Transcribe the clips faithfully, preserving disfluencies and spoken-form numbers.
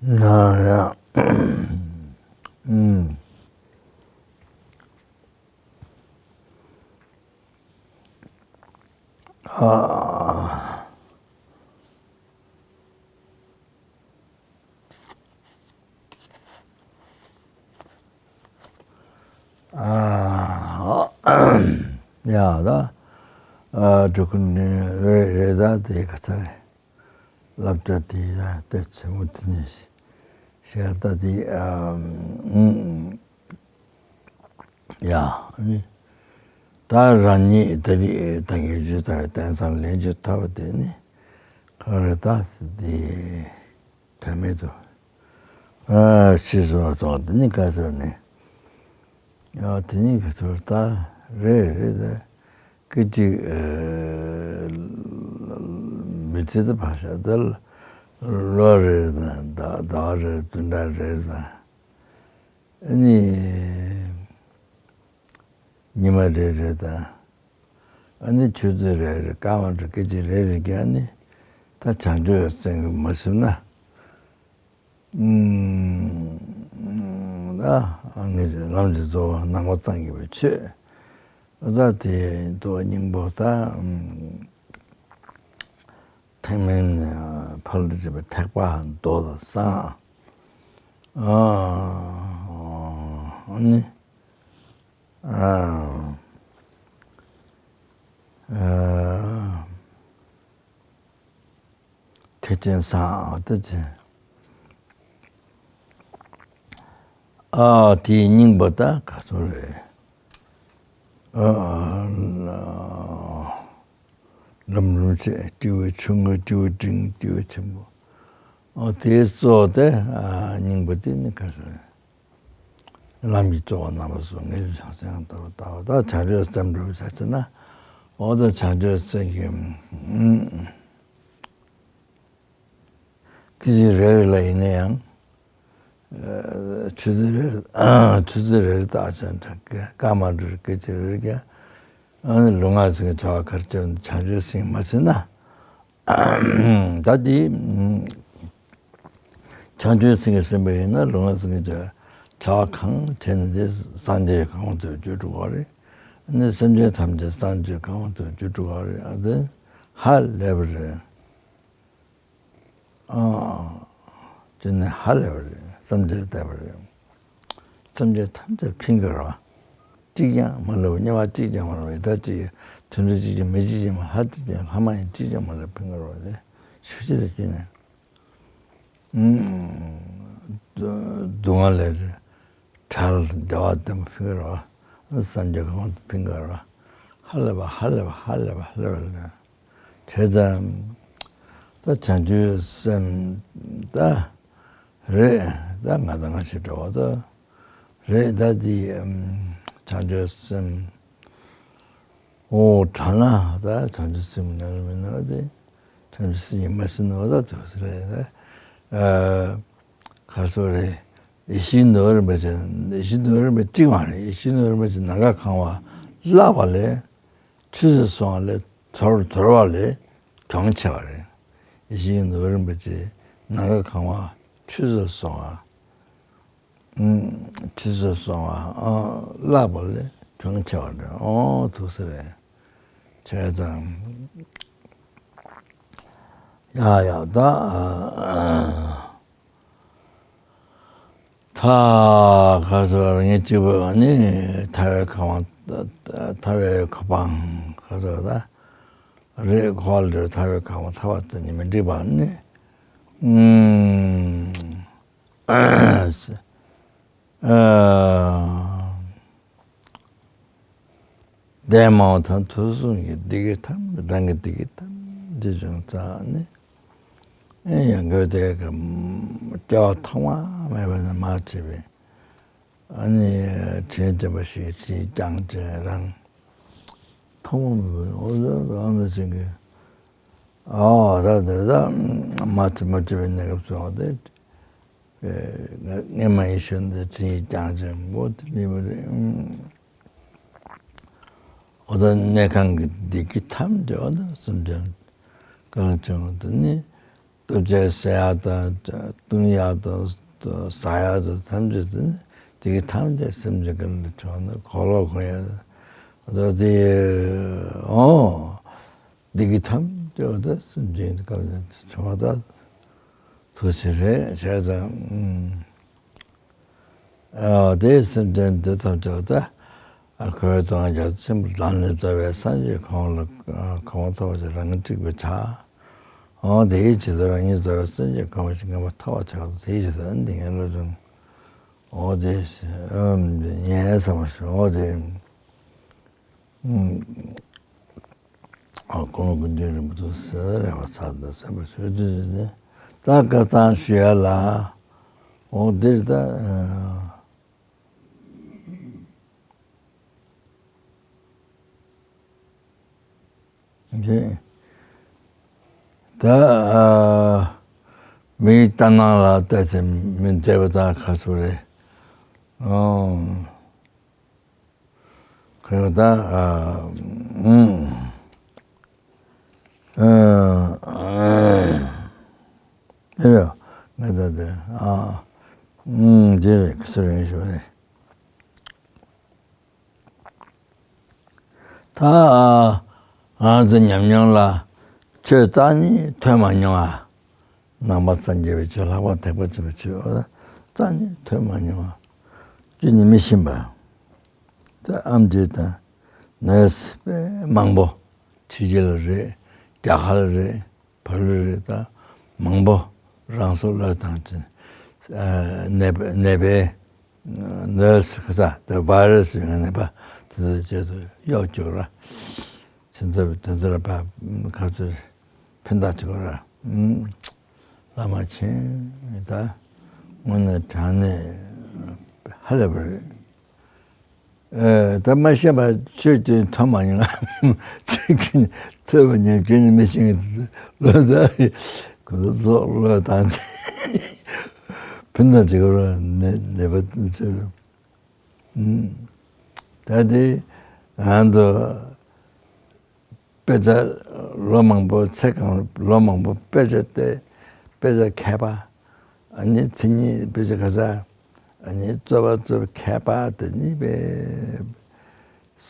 ན་ཡ། ཨུམ། ཨ། ཨ། ཡ་ད། ཨ། འབྲི་གུང་ནི་རེད་རེད་ད་དེ་ག་ཚ་རེད། བསླབ་བྱ་དེ་ཡ་དེ་ཆེན་མོ་དེ་ནི་ཞེ་ད་དེ། ཨ། ཨུམ། ཡ། ཨ་ནི། ད་རང་ཉིད་ད་རེས་ད་གིན་ཇི་ལྟར་རྟེན་སང་ལེན་རྒྱུ་ཐོབ་པ་དེ་ནི་ག་རེ་ད་དེ་དོན་མེད་དུ། ཨ། ཕྱིས་སུ་བ་དང་དེ་ནི་ག་ཟེར་ནས། ཡ། དེ་ནི་ག་ཚོད་ད་རེད་རེད་ད། སྐད་ཅིག་ཨ། མི་ཚེ་ད་ཕར་བཞག་ད་ལོ་རེ་རེ་དང་ཟླ་ཟླ་བ་རེ་རེ་བདུན་ཕྲག་རེ་རེ་དང་། ཨ་ནི་ཉི་མ་རེ་རེ་དང་། ཨ་ནི་ཆུ་ཚོད་རེ་རེ་སྐར་མ་འདྲ་སྐད་ཅིག་རེ་རེ་བརྒྱབ་ནས་ད་བྱང་ཆུབ་སེམས་ཀྱིས་མ་ཟིན་ན། ཨུམ། ད་ཨ་ནི་ལམ་གྱི་རྫོགས་པ་ནང་པ་སངས་རྒྱས་པའི་ཆོས། ད་དེ་ད་སྙིང་པོ་ད། ཨུམ། ཐེག་དམན་ཕ་ལ་བྲིས་པའི་ཐེག་པ་མདོ་དང་གསང་། ཨ་ནི། ཨ། ཨ། ཐེག་ཆེན་གསང་ཨ་ཏི་ཅན། ཨ། དེའི་སྙིང་པོ་ད་ག་ཚོད་རེད། ཨ། ལམ་རིམ་བྱེད། སྤྲུལ་པའི་ཆུ་བོ། སྤྲུལ་པའི་འབྲིང་། སྤྲུལ་པའི་ཆེན་པོ། ཨ། དེའི་གཙོ་བོ་དེ། ཨ། སྙིང་པོ་དེ་ནི་ག་ཚོད་རེད། ལམ་གྱི་གཙོ་བོ་རྣམ་པ་གསུམ། དངོས་གཞི་བྱང་སེམས་ཡང་དག་པར་ལྟ་བ་དང་། བྱང་ཆུབ་སེམས་འགྲུབ་པར་བྱ་ཕྱིར་ན། འོ་ད་བྱང་ཆུབ་སེམས་ཀྱི། ཨུམ། སྐད་ཅིག་རེ་རེ་ལ་ཡིན་ན་ཡང་། ཨ། ཆུ་ཚོད་རེ་རེ། ཆུ་ཚོད་རེ་རེ་ལྟ་ཅན་དྲག་གི་སྐར་མ་འདྲ་སྐད་ཅིག་རེ་རེ་བརྒྱབ། ཨ་ནི་ལུས་ངག་ཡིད་གསུམ་གྱི་བྱ་བ་ག་རེ་བྱས་ན་བྱང་ཆུབ་སེམས་མ་ཟིན་ན། ད་དེ་བྱང་ཆུབ་སེམས་ཀྱིས་ཟིན་པ་ཡིན་ན་ལུས་ངག་ཡིད་གསུམ་གྱི་བྱ་བ་གང་བྱས་ན་དེ་སངས་རྒྱས་གང་བ་དུ་འགྱུར་འགྲོ་བ་རེད། ཨ་ནི་སེམས་ཅན་ཐམས་ཅད་སངས་རྒྱས་གང་བ་དུ་འགྱུར་འགྲོ་བ་རེད། ཨ། དེ་ཧ་ལས་པ་རེད། ཨ། དེ་ནི་ཧ་ལས་པ་རེད། བསམ་གཏན་བདེ་བ་རེད། སེམས་ཅན་ཐམས་ཅད་ཕན་གྱི་རེད་པ། གཅིག་ཀྱང་མ་ལུས་པ། དམྱལ་བ་གཅིག་ཀྱང་མ་ལུས་པ། ཡི་དྭགས་གཅིག་ཀྱང་། དུད་འགྲོ་གཅིག་ཀྱང་། མི་གཅིག་ཀྱང་མ། ལྷ་གཅིག་ཀྱང་། ལྷ་མ་ཡིན་གཅིག་ཀྱང་མ་ལུས་པ། ཕན་གྱི་རེད་པ། དེ་ཤུགས་ཆེ་རེད་ཀྱི་ནས། ཨུམ། སྡུག་བསྔལ་ལས་བྲལ། བདེ་བ་ལྡན་པ་ཕན་གྱི་རེད་པ། སངས་རྒྱས་གང་བ་དུ་ཕན་གྱི་རེད་པ། ཧ་ལས་པ། ཧ་ལས་པ། ཧ་ལས་པ། ཧ་ལས་པ་ལས། བྱས་ཙང་ད་བྱང་ཆུབ་སེམས་ད་རེད། ད་ང་དང་ང་ཞིག་འགྲོ་བ་ད་རེད། ད་དེ་བྱང་ཆུབ་སེམས། འོ་དྲག་ན་ད་བྱང་ཆུབ་སེམས་ནང་མི་ནང་དེ་བྱང་ཆུབ་སེམས་ཉི་མ་ཤི་ནོ་ད་དུ་སི་རེད། ཨ། ག་སོ་རེད། ཡེ་ཤེས་ནོར་བུ་རིན་པོ་ཆེ། ཡེ་ཤེས་ནོར་བུ་རིན་པོ་ཆེ་གཅིག་མ་རེད། ཡེ་ཤེས་ནོར་བུ་རིན་པོ་ཆེ་ནམ་མཁའ་གང་བ་བརླག་པ་ལས་ཆུད་ཟོས་སོང་བ་ལས་དོར་དོར་བ་ལས་གྲོང་ཆེ་བ་རེད། ཡེ་ཤེས་ནོར་བུ་རིན་པོ་ཆེ་ནམ་མཁའ་གང་བ་ཆུད་ཟོས་སོང་བ། ཨུམ། ཆུད་ཟོས་སོང་བ། ཨ། བརླག་པ་ལས་གྲོང་ཆེ་བ་རེད། ཨོ་ཐུགས་སུ་རེད། བྱས་ཙང་། ཡ་ཡ་ད། ཨ། ཐ་ག་སོ་ར་ངེ་གཅིག་པོ་ནི་ཐར་པའི་ཁ་དབང་། ཐར་པའི་གོ་འཕང་ག་སོ་ད་རེད། གོ་བ་ལ་འགྲོ། ཐར་པའི་གོ་འཕང་ཐར་པ་དང་ནི་མི་འགྲིག་པ་ནི། ཨུམ། ཨ། འདས་མ་འོངས་ཐམས་ཅད་དུས་གསུམ་གྱི་བདེ་སྐྱིད་ཐམས་ཅད། རང་གི་བདེ་སྐྱིད་ཐམས་ཅད་བྱུང་ཙང་ནི། ཨེ། ཡང་སྒོས་དེ་གི་སྐྱེ་བ་ཐོག་མ་མེད་པ་ནས་མར་བྱས་པའི། ཨ་ནི་དྲིན་ཅན་པ་ཞིག་དྲིན་བསྐྱངས་བྱས་རང་ཐོག་མ་མེད་པ། འོ་ད་རང་དང་ཅན་གྱི། ཨོ་ད་དེར་ད་མ་བྱས་མ་བྱས་པའི་གནས་སྐབས་སུ་འོ་དེ། ཨེ། ང་ང་མ་ཡིན་ཤོད་འདི་དྲིན་བསྐྱངས་བྱས་འོ་དེ་ནི་མ་རེད། འོ་ད་གནས་ཁང་གི་བདེ་སྐྱིད་ཐམས་ཅད་འོ་ད་སེམས་ཅན་གང་བྱུང་དུ་ནི། ལྟོ་ཆས་ཟ་ཡག་དང་བཏུང་ཡག་དང་ཟ་ཡག་དང་ཐམས་ཅད་དེ་ནི་དེ་གི་ཐམས་ཅད་སེམས་ཅན་ག་ལ་བྱུང་ན་གོ་ལོག་གོ་ཡ་ད་དེ། འོ་དེ་གི་ཐམས་ཅད་ད་སེམས་ཅན་ག་ལ་བྱུང་ད་ཐུགས་ཆེ་རེད་བྱས་ཙང་། ཨ་དེ་སེམས་ཅན་འདི་ཐམས་ཅད་ད་ཨ་ཁོའི་དོན་རྒྱ་ཆེན་པོ་ལམ་ནས་རྩ་བའི་སངས་རྒྱས་གོང་ལ་གོང་ཐོབ་ཀྱི་རང་གི་སྤྲུལ་པའི་ཕྱག་འོ་དེའི་ཇི་ལྟར་རང་ཉིད་རྩ་བའི་སངས་རྒྱས་གོང་མ་ཞིག་ངེས་པར་ཐོབ་པར་བྱ་དགོས་དེའི་ཇི་ལྟར་འདི་ངན་ལོ་ཅུང་འོ་དེ་ངན་བསམ་པ་ཞིག་འོ་དེ། ཨ་ཁོང་ཀུན་མཁྱེན་རིན་པོ་ཆེ་ཟེར་རེ་བ་ཚར་འདི་སེམས་པ་ཆོས་སྡུད་ནི་ད་བཀའ་གཙང་ཞུ་ཡ་ལ་འོ་འདིར་ད་འདི་ད་མིའི་ལྟ་སྣང་ལ་བལྟས་ཚེ་མི་མཛེས་པ་དང་ཁ་ཚུར་རེད། ཁོས་ད་ཨ་ཨུམ་ཨ་ཨ་ཨ་ང་ད་དེ་ཨ་ཨུམ་དེ་རེད་ག་ཚོད་རེད་ཞུ་བ་རེད། ད་ཨ་ང་ཚོ་ཉམས་མྱོང་ལ་ཆོས་རྩ་ནས་ཐོས་མ་མྱོང་ཨ། ནང་པ་སངས་རྒྱས་པའི་ཆོས་ལྷག་པར་ཐེག་པ་ཆེན་པོའི་ཆོས་རྩ་ནས་ཐོས་མ་མྱོང་བ། ཅི་ནས་མི་ཤེས་པ། ད་ཨམ་ཆི་དང་ནོས་པས་མང་པོ་ཕྱི་རྒྱལ་ལ་རེད། རྒྱ་གར་ལ་རེད། བལ་ལུ་རེད། ད་མང་པོ་རང་སྲོག་བློས་བཏང་ཅིང་ནད་པའི་ནད་པའི་ནོས་ཁ་ས་དེ་བྷའི་རེ་སི་ཡོད་ནད་པ་དེ་ཚོའི་ཆེད་དུ་གཡོག་རྒྱུག་ར། ཁྱེད་ཚོ་དེ་ཚོ་ལ་ཕར་ཁ་ཚུར་ཕན་ཐོགས་བྱེད་དགོས་ར། ཨུམ། བླ་མ་མཁྱེན་ད་དངོས་གནས་དྲང་གནས་ཧ་ལས་པ་རེད། ཨེ་ད་མ་ཤེས་པ་ཆོས་དེ་མཐོང་མ་མྱོང་། ཆོས་ཀྱི་ཐོས་པ་ཉན་རྒྱུ་ནི་མི་ཤེས་ཀྱི་ལོ་ད་ཁོ་ཚོ་ཚོགས་བློས་བཏང་ཚེ་ཕན་ཐོགས་བྱེད་དགོས་ར་ནད་ནད་པ་དེ་ཚོས། ད་དེ་ང་ཚོ་དཔེ་ཆ་ལོ་མང་པོ་ཚེ་གང་ལོ་མང་པོ་དཔེ་ཆ་བལྟས། དཔེ་ཆ་མཁས་པ། ཨ་ནི་མཚན་ཉིད་དཔེ་ཆ་ཁ་ཤས། ཨ་ནི་རྩོད་པ་རྩོད་མཁས་པ་དེ་གཉིས་པས་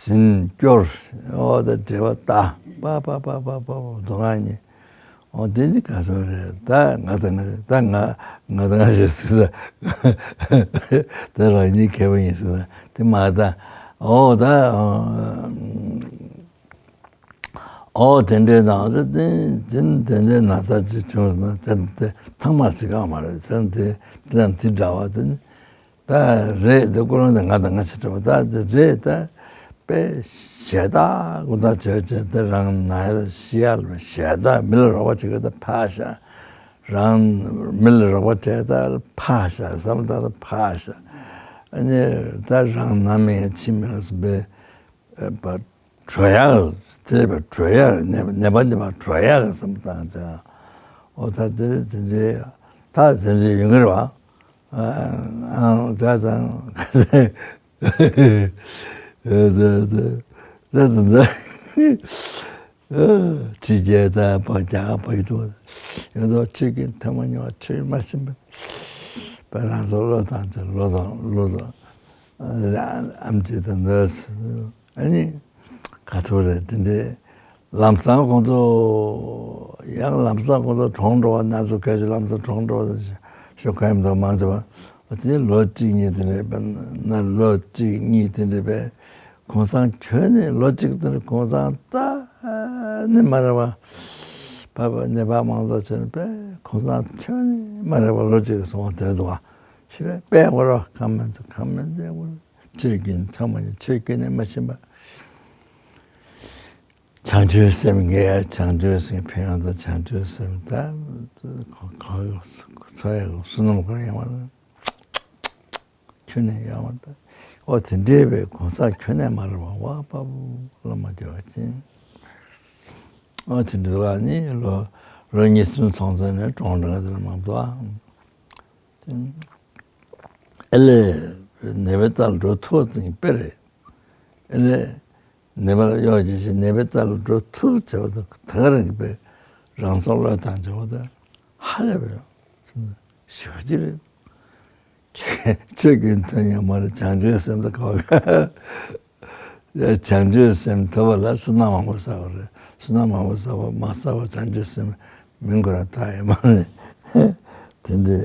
ཟིན་སྐྱོར་འོ་ད་འབྲེལ་བ་ད་པ་པ་པ་པ་པ་སྡུག་བསྔལ་གཉིས། འོ་དེ་འདི་ག་ཚོད་རེད། ད་ང་དང་ང་ད་ང་ང་དང་ང་ཞེས་ཟེར་ད་རང་ཉིད་མཁས་པ་ཡིན་ཟེར་ད་དེ་མ་ད་འོ་ད་འོ་དེ་འདྲའི་ནང་དུ་དེ་དེ་དེ་འདྲའི་ན་ཚ་ཅིག་བྱུང་ཟེར་ན་དེ་དེ་ཚང་མ་ཟེར་ག་མ་རེད། དེ་དེ་དེ་དང་དེ་འདྲ་བ་དེ་ནི། ད་རེད་དེ་ཀུན་སློང་དེ་ང་དང་ང་ཆ་འདྲ་བ་ད་དེ་རེད། ད་དཔེ་ཞེ་དྲག་ཀུན་ད་བྱོས་བྱས་ད་རང་ན་ཡ་ཤི་ཡ་ལ་ཞེ་དྲག་མི་ལ་རོགས་པ་བྱེད་དགོས་ད་ཕ་ཤ། རང་མི་ལ་རོགས་པ་བྱས་ད་ཕ་ཤ་བསམ་ད་ད་ཕ་ཤ། ཨ་ནི་ད་རང་ན་མེད་ཕྱི་མེད་ཟེར་བའི་པ་གྲོལ་ཡག་དེ་བས་གྲོལ་ཡག་ནད་ནད་པ་འདི་མ་གྲོལ་ཡག་བསམ་བཏང་ཅག་འོ་ད་དེ་དེ་འདྲའི་ད་དེ་འདྲའི་ཡོང་གི་རེད་བ། ཨང་ད་ཙང་ད་ད་ད་ད་ཕྱི་རྒྱལ་དང་བོད་རྒྱ་བོད་དུ་ཡོད་དོ་ཆོས་ཀྱི་ཐ་མ་ཉོ་བ་ཆོས་མ་ཤེས་པ་པ་རང་ཚོ་བློ་དང་ཚེ་བློ་དང་བློ་དང་ཨམ་ཆི་དང་ནོས། ཨ་ནི་ག་ཚོད་རེད་དེ་འདྲའི་ལམ་སང་ཁོང་ཚོ་ཡང་ལམ་སང་ཁོང་ཚོ་གྲོངས་འགྲོ་བ་ན་ཚོ་སྐད་ཆ་ལམ་སང་གྲོངས་འགྲོ་བ་ཞོ་ཁ་ཡིན་མདོག་མང་ཆེ་བ་དེ་ལོ་གཅིག་གཉིས་དེ་འདྲའི་ན་ལོ་གཅིག་གཉིས་དེ་འདྲའི་བས་གོང་སང་ཁྱོན་ནས་ལོ་གཅིག་དེ་འདྲའི་གོང་སང་རྩ་ནས་མ་རེད་བ། བ་བ་ནད་པ་མང་ཚོགས་ཆེན་པས་གོང་སང་ཁྱོན་ནས་མ་རེད་བ་ལོ་གཅིག་གི་སོང་བ་དེ་འདུག་བ། ཤི་བས་པས་བ་རོ་ཁ་མེད་ཚོ་ཁ་མེད་ཚོ་བ་རོ། ཆོས་ཀྱི་ཚང་མ་ནི་ཆོས་ཀྱི་ནི་མ་ཤེས་པ། བྱང་ཆུབ་སེམས་དགེ་བྱང་ཆུབ་སེམས་ཕན་ཡོན་དང་བྱང་ཆུབ་སེམས་ད་ཁོ་ཁོ་ཚོ་ཡ་བསོད་ནམས་ཁོ་ཡང་བ་ཁྱོན་ནས་ཡང་བ་ད་ཨོ་དེ་འདྲའི་བའི་གོང་ས་ཁྱོན་ནས་མ་རེད་བ་བ་པ་བུ་བླ་མ་དེ་བ་ཅན་ཨོ་དེ་འདྲ་བ་ནི་ལོ་ལོ་ཉི་ཤུ་ཚང་ཚང་ནས་གྲོངས་འདྲ་དེ་མ་གཏོགས། ཨེ་ལེ། ནད་པའི་རྩ་ལ་འགྲོ་ཐུབ་ཙམ་དཔེ་རེད། ཨེ་ལེ། ནད་པ་ལ་གཡོག་བྱེད་ཅིང་ནད་པའི་རྩ་ལ་འགྲོ་ཐུབ་བྱ་བ་དང་ད་ག་རང་གི་དཔེ་རང་སྲོག་བློས་བཏང་བྱ་བ་དང་། ཧ་ ཧ་ལས་པ་རེད། ཞེ་པོ་ཅིག་རེད། ཆོས་ཆོས་ཀྱི་དོན་ཡང་མ་རེད། བྱང་ཆུབ་སེམས་དང་ཁ་བ། བྱང་ཆུབ་སེམས་ཐོབ་པ་ལ་བསོད་ནམས་མང་པོ་བསགས་པ་རེད། བསོད་ནམས་མང་པོ་བསགས་པ་མ་བསགས་པ་བྱང་ཆུབ་སེམས་མིང་ཁོ་རང་ཐོབ་ཡ་མ་རེད། དེ་འདྲ་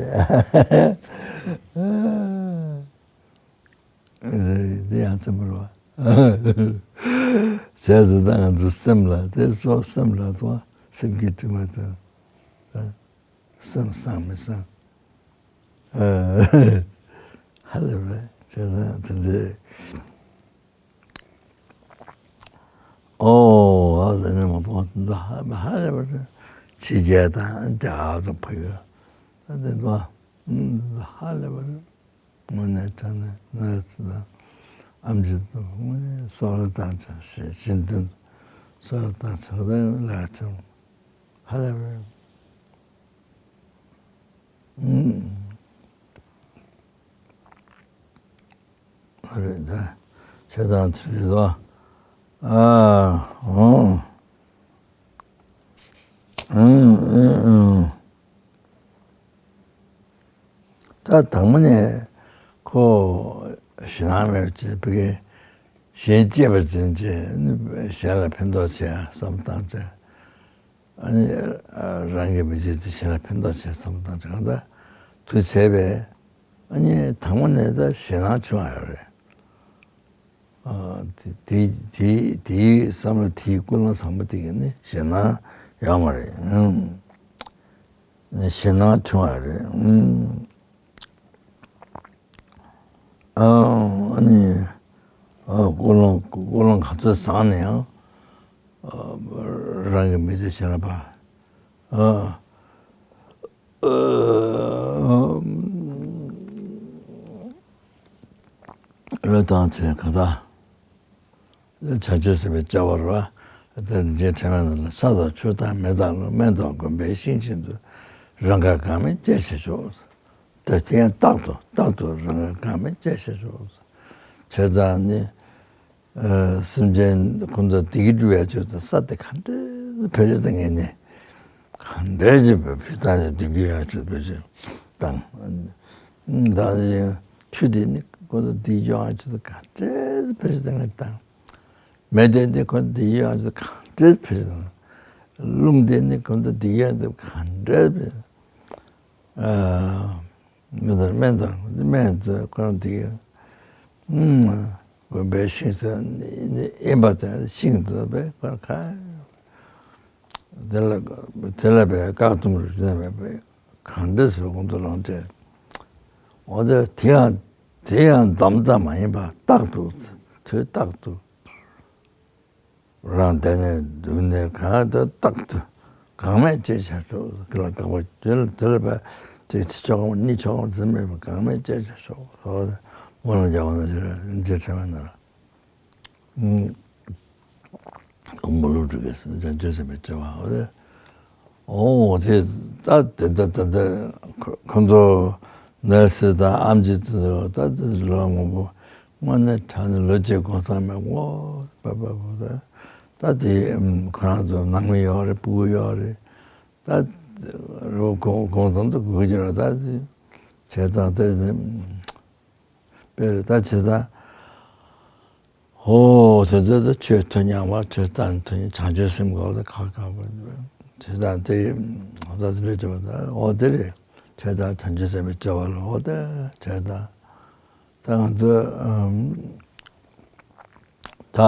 རེད། དེ་ཡང་ཚིམ་པར་བ། བྱས་ཙང་ད་ང་ཚོ་སེམས་ལ་དེ་སོགས་སེམས་ལ་དང་སེམས་ཀྱི་དྲི་མ་དང་། སེམས་བཟང་མི་བཟང་། ཧ་ལས་པ་བྱས་ཙང་དེ་འདྲའི། ཨོ་ཨ་ཟེར་ནས་མ་གཏོགས་དེ་ཚོ་ཧ་ཧ་ལས་པ་རེད། ཕྱི་རྒྱལ་དང་རྒྱ་གར་དང་ཕ་ཡུལ་ད་དེ་ཚོ་ཧ་ལས་པ་རེད། དངོས་གནས་དྲང་གནས་གནས་ཚུལ་དང་ཨམ་ཆི་དང་དངོས་གནས་སོགས་ལ་བཏང་ཆ་ཞེས་ཤིན་ཏུ་སོགས་ལ་བཏང་ཆ་དང་ལ་ཆུང་ཧ་ལས་པ་རེད། ཨུམ། ཨ་རེད་ད། བྱས་ཙང་དེ་རེད་དོ། ཨ། ཨོ། ཨུམ་ཨུམ་ཨུམ། ད་དང་པོ་ནས་ཁོ་ཞེད་སྣང་མེད་པ་བྱས་པའི་གཞན་གཅེས་པར་འཛིན་བྱས་གཞན་ལ་ཕན་ཐོགས་བྱས་བསམ་བཏང་བྱས། ཨ་ནི་རང་གི་མི་ཚེ་དེ་གཞན་ལ་ཕན་ཐོགས་བྱེད་བསམ་བཏང་གང་ལྟར་དུ་བྱས་པས། ཨ་ནི་དང་པོ་ནས་ད་ཞེད་སྣང་བྱུང་ཡོད་རེད། ཨ། དེ་དེ་དེའི་བསམ་བློ་དེའི་ཀུན་སློང་བཟང་པོ་དེ་གི་ནི་ཞེད་སྣང་ཡོད་མ་རེད། ཨང་། ཞེད་སྣང་བྱུང་ཡོད་རེད། ཨང་། ཨ་ནི། ཨ་ཀུན་སློང་ཀུན་སློང་ག་ཚོད་བཟང་ན་ཡང་། ཨ་རང་གི་མི་ཚེ་གཞན་ལ་ཕར། ཨ་བློས་བཏང་བྱས་གང་ལྟར། བྱང་ཆུབ་སེམས་དཔའི་སྐྱེ་བ་རེད་པ། དེ་རིན་ཆེན་ཕྲེང་བའི་ནང་ལ་ས་དང་ཆུ་དང་མེ་དང་རླུང་སྨན་དང་དགོན་པའི་ཤིང་བཞིན་དུ་རང་དགར་གང་མེད་སྤྱད་ཕྱིར་ཤོག། དེ་དེ་ཡང་རྟག་ཏུ་རྟག་ཏུ་རང་དགར་གང་མེད་སྤྱད་ཕྱིར་ཤོག། བྱས་ཙང་ནི། ཨ་སེམས་ཅན་ཁོང་ཚོ་བདེ་སྐྱིད་སྒྲུབ་ཡ་ཆེད་དུ་ས་དེ་ག་འདྲས་བེད་སྤྱོད་བཏང་ངེས་ནས། ག་འདྲས་ཀྱི་བེད་སྤྱོད་བཏང་ནས་བདེ་སྐྱིད་ཡོང་ཡ་ཆེད་དུ་བེད་སྤྱོད་བཏང་། ད་ནི་ཆུ་དེ་ནི་ཁོང་ཚོ་བདེ་སྐྱིད་ཡོང་ཡ་ཆེད་དུ་ག་འདྲས་བེད་སྤྱོད་བཏང་ངེས་བཏང་། མེ་དེ་ནི་ཁོང་ཚོ་བདེ་སྐྱིད་ཡོང་ཡ་ཆེད་དུ་ག་འདྲས་བེད་སྤྱོད་བཏང་། རླུང་དེ་ནི་ཁོང་ཚོ་བདེ་སྐྱིད་ཡོང་ཡ་ཆེད་དུ་ག་འདྲས་བེད། ཨ། མི་དང་སྨན་དང་སྨན་དེ་ཁོ་རང་དེ། ཨུམ། དགོན་པའི་ཤིང་ས་ནི་ཨེ་འབའ་དང་ཤིང་དུ་བས་ཁོ་རང་ཁ། དེ་ལ་དེ་ལ་བས་བཀག་སྡོམ་རུ་བྱས་མེད་པས་གང་འདྲ་ཟེར་དགོངས་དུ་ལོངས་ཏེ། འོ་དེ་དེ་ཡང་དེ་ཡང་མཚམས་མཚམས་མ་ཡིན་པ་རྟག་ཏུ་དུས་རྟག་ཏུ། རང་བསྡད་ནས་འདུག་ནས་གང་ལྟར་རྟག་ཏུ་གང་མེད་ཅེས་བྱ་ཆོག་གི་ལ་དགག་པ་དེ་ལ་དེ་ལ་བས་དེ་ཆོག་གམ་གཉིས་ཆོག་གམ་འཛིན་མེད་པ་གང་མེད་ཅེས་བྱ་ཆོག་སོགས་སྨོན་ལམ་རྒྱག་པ་ན་ཞེས་རིན་ཆེན་ཕྲེང་བའི་ནང་ལ། ཨུམ། མི་ལུས་འགྲུབ་པའི་བྱང་ཆུབ་སེམས་དཔའི་སྐྱེ་བ་འོ་དེ། ཨོ་དེ་ད་དེ་ད་ད་ད་ཁོ་ཁོ་ཚོ་ནར་སི་དང་ཨམ་ཆི་དེ་ཚོ་ད་དེ་ལོ་མང་པོ་དངོས་གནས་དྲང་ནས་ལོ་གཅིག་གོང་ཚང་མེད་འོ་པ་པ་པོ་ད་ད་དེ་ཁོ་རང་ཚོ་ནང་མི་ཡོད་རེད། སྤུ་གུ་ཡོད་རེད། ད་རོ་གོང་གོང་ཚང་དུ་སྒུག་ཀྱི་རེད། ད་དེ་བྱས་ཙང་དེ་ནི་དཔེ་རེད། ད་བྱས་ཙང་། ཧོ། དེ་ཚོ་ད་ཆོས་ཐོས་མཉམ་པ་ཆོས་བསྟན་ཐོས་མཉམ་བྱང་ཆུབ་སེམས་སྒོམ་ད་ཁག་ཁག་པོ་དེ་ད་དེ་ད་དེ་འདྲ་བྱེད་པ་ད་འོ་དེ་རེད། ཆོས་དང་བྱང་ཆུབ་སེམས་དཔའི་སྐྱེ་བ་ལ་འོ་དེ་ཆོས་དང་ད་ང་ཚོ་ཨམ་ད་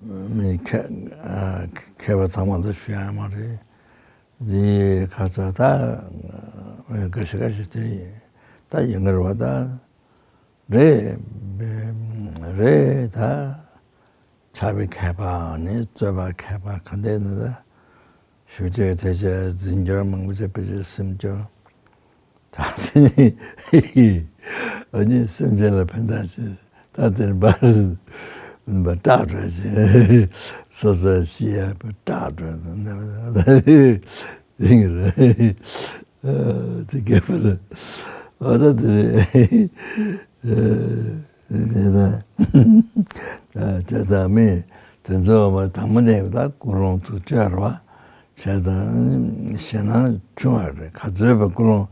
མི་མཁས་ཨ་མཁས་པ་ཚང་མ་ལ་ཞུ་ཡ་མ་རེད། འདི་ཁ་ཚ་ད་འགའ་ཞིག་འགའ་ཞིག་དེ་ད་ཡིན་གྱི་རེད་པ་ད། རེད། རེད་ད། ཆགས་པའི་མཁས་པའང་ནི་རྩོད་པ་མཁས་པ་ག་འདྲ་ཡིན་ན་ད། ཞུ་རྒྱུ་དེ་ཆ་འཛིན་སྐྱོར་མང་པོ་བྱས་པའི་སེམས་སྐྱོར། ད་ཨ་ནི་སེམས་ཅན་ལ་ཕན་ཐོགས་བྱེད་ད་དེ་འབར་འབར་སྐྲག་འགྲོ་བྱེད་སོ་སོ་ཤི་ཡ་སྐྲག་འགྲོ་ཡིན་གྱི་རེད། ཨ་དེ་རྒྱལ་པོ་ལ་ཨ་ད་དེ་རེད། ཨ་དེ་ད་དེ་ད་མི་དེ་ཚོ་བ་དང་མ་ནས་ད་ཀུན་སློང་དུ་བཅོས་ར་ བྱས་ཙང་ཞེད་སྣང་བྱུང་བ་རེད། ག་ཚོད་པ་ཀུན་སློང་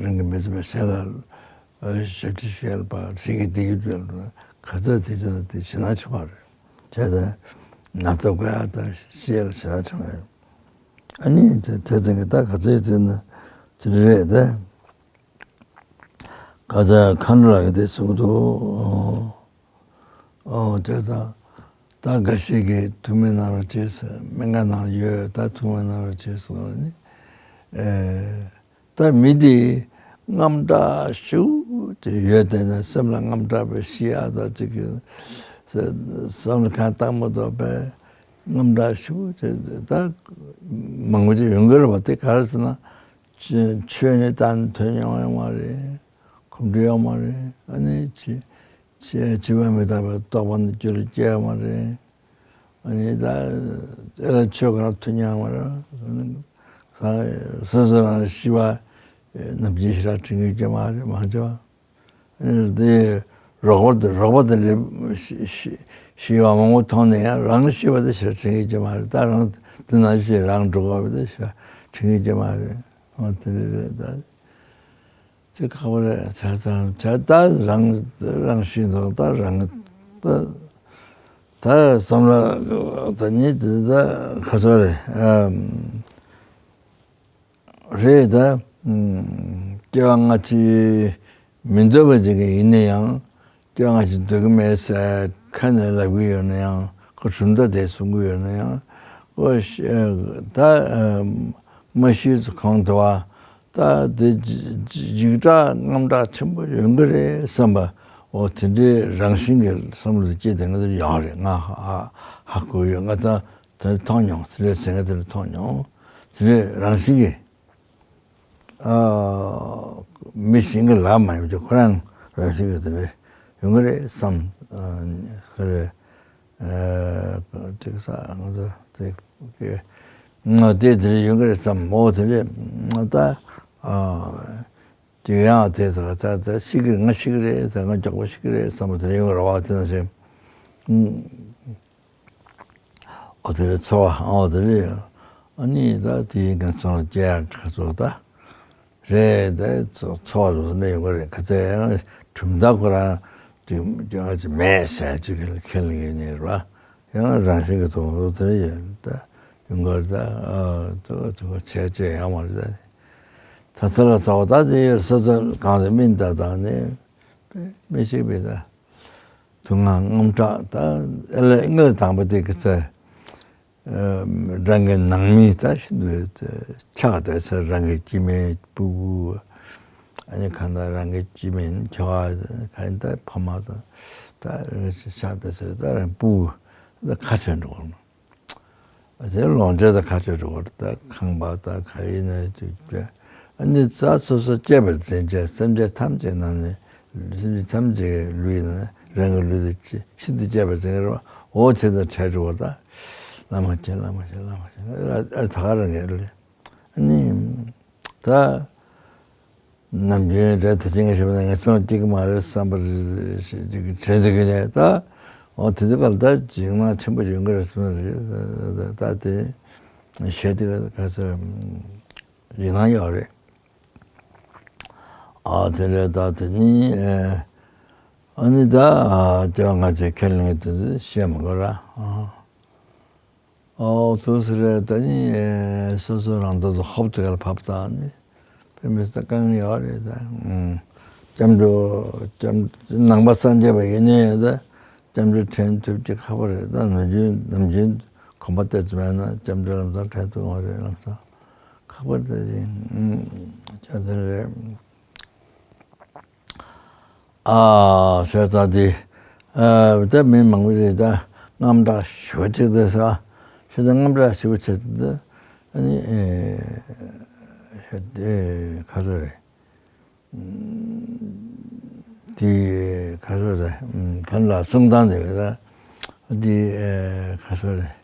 རང་གི་མི་ཚེ་པ་ཞེ་ལ་ཞབས་ཕྱི་ཞུ་ཡ་ལ་པ་ཞིག་གི་བདེ་སྐྱིད་སྤྲོད་ལ་ག་ཚོད་དེ་ཚོ་དེ་ཞེད་སྣང་བྱུང་བ་རེད། བྱས་ཙང་ན་ཚ་འགོས་ཡ་དང་ཤི་ཡ་ལ་ཞེད་སྣང་བྱུང་བ་རེད། ཨ་ནི་དེ་དེ་ཚོ་གི་ད་ག་ཚོད་དེ་ན་དེ་རེད་དེ། ག་ཚ་མཁའ་འགྲོ་ལགས་ཀྱིས་དེ་གསུངས་འདུག་ཨོ་དེ་དང་ད་འགའ་ཞིག་གིས་ཐུགས་སྨོན་གནང་རོགས་བྱེད་ཟེར། སྨན་ཁང་ནང་ཡོད། ད་ཐུགས་སྨོན་གནང་རོགས་བྱེད་ཟེར་ནས་ཨེ། ད་མི་དེ་དངངས་སྐྲག་ཤུགས་ཅིག་ཡོད་དེ་ན་སེམས་ལ་དངངས་སྐྲག་པའི་ཤི་ཡ་ད་ཅིག་གི་བསམ་བློ་གང་བཏང་མ་ཐུབ་པའི་དངངས་སྐྲག་ཤུགས་ཅིག་ད་མང་པོ་ཅིག་ཡོང་གི་རེད་པ། དེ་ག་རེ་ཟེར་ན། ཆོས་ནི་ད་ནི་ཐོས་མྱོང་ཡོད་མ་རེད། གོམས་འདྲིས་ཡོད་མ་རེད། ཨ་ནི་ཅི་ཅི་ཅི་བ་མི་རྟག་པའི་རྟོག་པ་ནི་རྒྱུད་ལ་སྐྱེ་ཡོད་མ་རེད། ཨ་ནི་ད་ཨེ་ལ་ཆོས་ག་ར་ཐོས་མྱོང་མ་རེད། ཨ་ནི་ས་སོ་སོ་རང་ཤི་བ་ནམ་རྒྱུན་ཞེ་དྲག་དྲན་གྱི་ཡོད་མ་རེད། མང་ཆེ་བ། དེ་རོགས་པ་དེ་རོགས་པ་དེ་ལས་ཤི་ཤི་ཤི་བ་མང་པོ་མཐོང་ནས་ཡང་རང་ཤི་བ་དེ་ཞེ་དྲག་དྲན་གྱི་ཡོད་མ་རེད། ད་རང་དེ་ན་ཤི་རང་འགྲོ་དགོས་པ་དེ་ཞེ་དྲག་དྲན་གྱི་ཡོད་མ་རེད། འོ་དེ་རེད་རེད་ད། དེ་ཁག་པོ་རེད། བྱས་ཙང་བྱས་ད་རང་རང་ཤི་འདུག་ད་རང་ད་ད་བསམ་བློ་ད་ཉིད་དེ་ད་ཁ་ཚོ་རེད། རེད་ད། སྐྱེ་བ་སྔ་ཕྱི་མི་འདོད་པ་ཅིག་ཡིན་ན་ཡང་སྐྱེ་བ་སྔ་ཕྱི་འདོད་ཀྱི་མེད་ཟེར་ཁ་ནས་ལབ་ཀྱི་ཡོད་ན་ཡང་། ཁོ་གྲུབ་མཐའ་དེ་གསུང་གི་ཡོད་ན་ཡང་། ཁོ་ཤ་ད་མ་ཤི་ཚེ་གང་དུ་བ་ད་དེ་འཇིགས་སྐྲག་དངངས་སྐྲག་ཆེན་པོ་ཡོང་གི་རེད་བསམ་པ། འོ་དེ་འདྲའི་རང་བཞིན་གྱི་བསམ་བློ་དེ་སྐྱེས་བསྡད་མཁན་དེ་ཡོད་རེད། ང་ཧ་ཧ་གོ་ཡོད། ང་ད། དེ་མཐོང་མྱོང་། དེ་འདྲའི་ཟེར་མཁན་དེ་འདྲ་མཐོང་མྱོང་། དེ་འདྲའི་རང་བཞིན་གྱིས་ཨ་མི་གཞན་གྱིས་ལབ་མ་ཡོང་རྒྱུ་ཁོ་རང་རང་བཞིན་གྱིས་དེ་འདྲ་ཡོང་གི་རེད་བསམ། ཨ་ཁོ་རེ་ཨ་ཅིག་ས་ང་ཚོ་དེ་ང་དེ་དེ་འདྲ་ཡོང་གི་རེད་བསམ། འོ་དེ་འདྲ་ད་ཨ་དེ་ཡང་དེ་ཚོ་ད་ད་ཤི་གི་ང་ཤི་གི་རེད། ད་ང་མགྱོགས་པོ་ཤི་གི་རེད་བསམ་པ་དེ་འདྲ་ཡོང་གི་རེད་བ། དེ་ནང་བཞིན། ཨོ་དེ་རེད། ཚོར་བ་ཨོ་དེ་རེད། ཨ་ནི་ད་དེའི་ངན་སོང་ལ་སྐྱེ་ཡག་ཁ་ཚོ་ད་རེད། ད་ཚོ་ཚོར་བ་ཚོ་ནས་ཡོང་གི་རེད། ཁ་ཚད་ཡང་གྲུབ་མཐའ་ཁོ་རང་དེ་ཅང་ཅི་མེད་ཟེར་ཅིག་ཁས་ལེན་གྱི་ནི་རེད་པ། ཡང་རང་བཞིན་གྱི་ཐོག་ལ་དེ་ཡོད་ད་ཡོང་གི་རེད། ད་ཨ་ད་ད་བྱས་བྱས་ཡང་མ་རེད། ད་ད་ལ་ཚ་བ་ད་དེ་ཡོད་སོ་སོ་གང་དུ་སྨིན་ད་དང་ནི་མི་ཤེས་པའི་ད། དུག་ལྔ་དངངས་སྐྲག་ད་ཨེ་ལ་དངུལ་དང་པོ་དེ་གི་ཚེ། རང་གི་ནང་མི་ད་ཤིན་ཏུ་ཆགས་བསྡད་ཚེ་རང་གི་སྐྱེ་དམན་སྤུ་གུ། ཨ་ནི་གང་ལྟར་རང་གི་སྐྱེ་དམན་ཁྱོ་ག་གང་ལྟར་ཕ་མ་དང་ད་ཆགས་བསྡད་ཚེ་ད་རང་སྤུ་གུ་ད་ཁ་ཆེ་འགྲོ་བ། དེ་ལོངས་སྤྱོད་དང་ཁ་ཆེ་འགྲོ་བར་ད་ཁང་པ་དང་ག་ཡིན་ན་དུས་ཨ་ནི་རྩ་སོ་སོ་གཅེས་པར་འཛིན་བྱས་སེམས་ཅན་ཐམས་ཅད་ནང་ནས་སེམས་ཅན་ཐམས་ཅད་ཀྱི་ལུས་ནང་རང་གི་ལུས་དེ་ཤིན་ཏུ་གཅེས་པར་འཛིན་རོགས། འོ་དེ་དང་བྲལ་འགྲོ་བར་ད་བླ་མ་མཁྱེན་བླ་མ་མཁྱེན་བླ་མ་མཁྱེན་ཨ་ད་ག་རང་གི་ལས་ཨ་ནི་ད། ནམ་རྒྱུན་རེ་ད་ཅི་ངས་ཞུས་པ་ན་ངས་ཚོང་སྐྱེ་གི་མ་རེད་བསམ་པར་དྲན་འདུག་གི་ནས་ད། འོ་དེ་དུས་ཀ་ལ་ད་འཇིགས་སྣང་ཆེན་པོ་ཡོང་གི་རེད་བསམ་རེད། ད་དེ་གཞས་དེ་ག་ཚོད་འཇིགས་སྣང་ཡོད་རེད། ཨ་དེ་རེད། ད་དེ་ནི་ཨ་ནི་ད་སྐྱེ་བ་སྔ་ཕྱི་ཁས་ལེན་གྱི་དོན་དེ་བཤད་མི་དགོས་ར། ཨོ་ཐུགས་སུ་རེད། ད་ནི་སོ་སོ་རང་དོན་དུ་ཧོབ་ཏེ་གར་ཕབ་བཏང་ནས་དཔེ་མི་སྲིད་དཀའ་ངལ་ཡོད་རེད། ད་སྐྱབས་འགྲོ་སྐྱབས་ནང་པ་སངས་རྒྱས་པ་ཡིན་ནའི་ད་སྐྱབས་འགྲོ་དྲན་ཐུབ་ཀྱི་ཁག་པོ་རེད། ད་ནམ་རྒྱུན་ནམ་རྒྱུན་གོམ་པ་བཏེག་ཙམ་ཡིན་ན་སྐྱབས་འགྲོ་ལམ་སང་དྲན་ཐུབ་ཡོང་རེད། ལམ་སང་ཁག་པོ་རེད། ད་ཅི་ཅག་དེ་རེད། ཨ་ཤ་ཚ་དེ་ཨ་ད་མི་མང་པོ་ཞིག་ད་དངངས་སྐྲག་ཞེ་པོ་ཅིག་དེ་ས་ཤ་ཚ་དངངས་སྐྲག་ཞེ་པོ་ཅིག་དེ་ཨ་ནི་ཨེ་ཤ་དེ་ཁ་ཚོ་རེད། དེ་ཁ་ཚོ་རེད། གང་ལ་གསུང་སྟངས་དེ་ད་དེ་ཨེ་ཁ་ཚོ་རེད།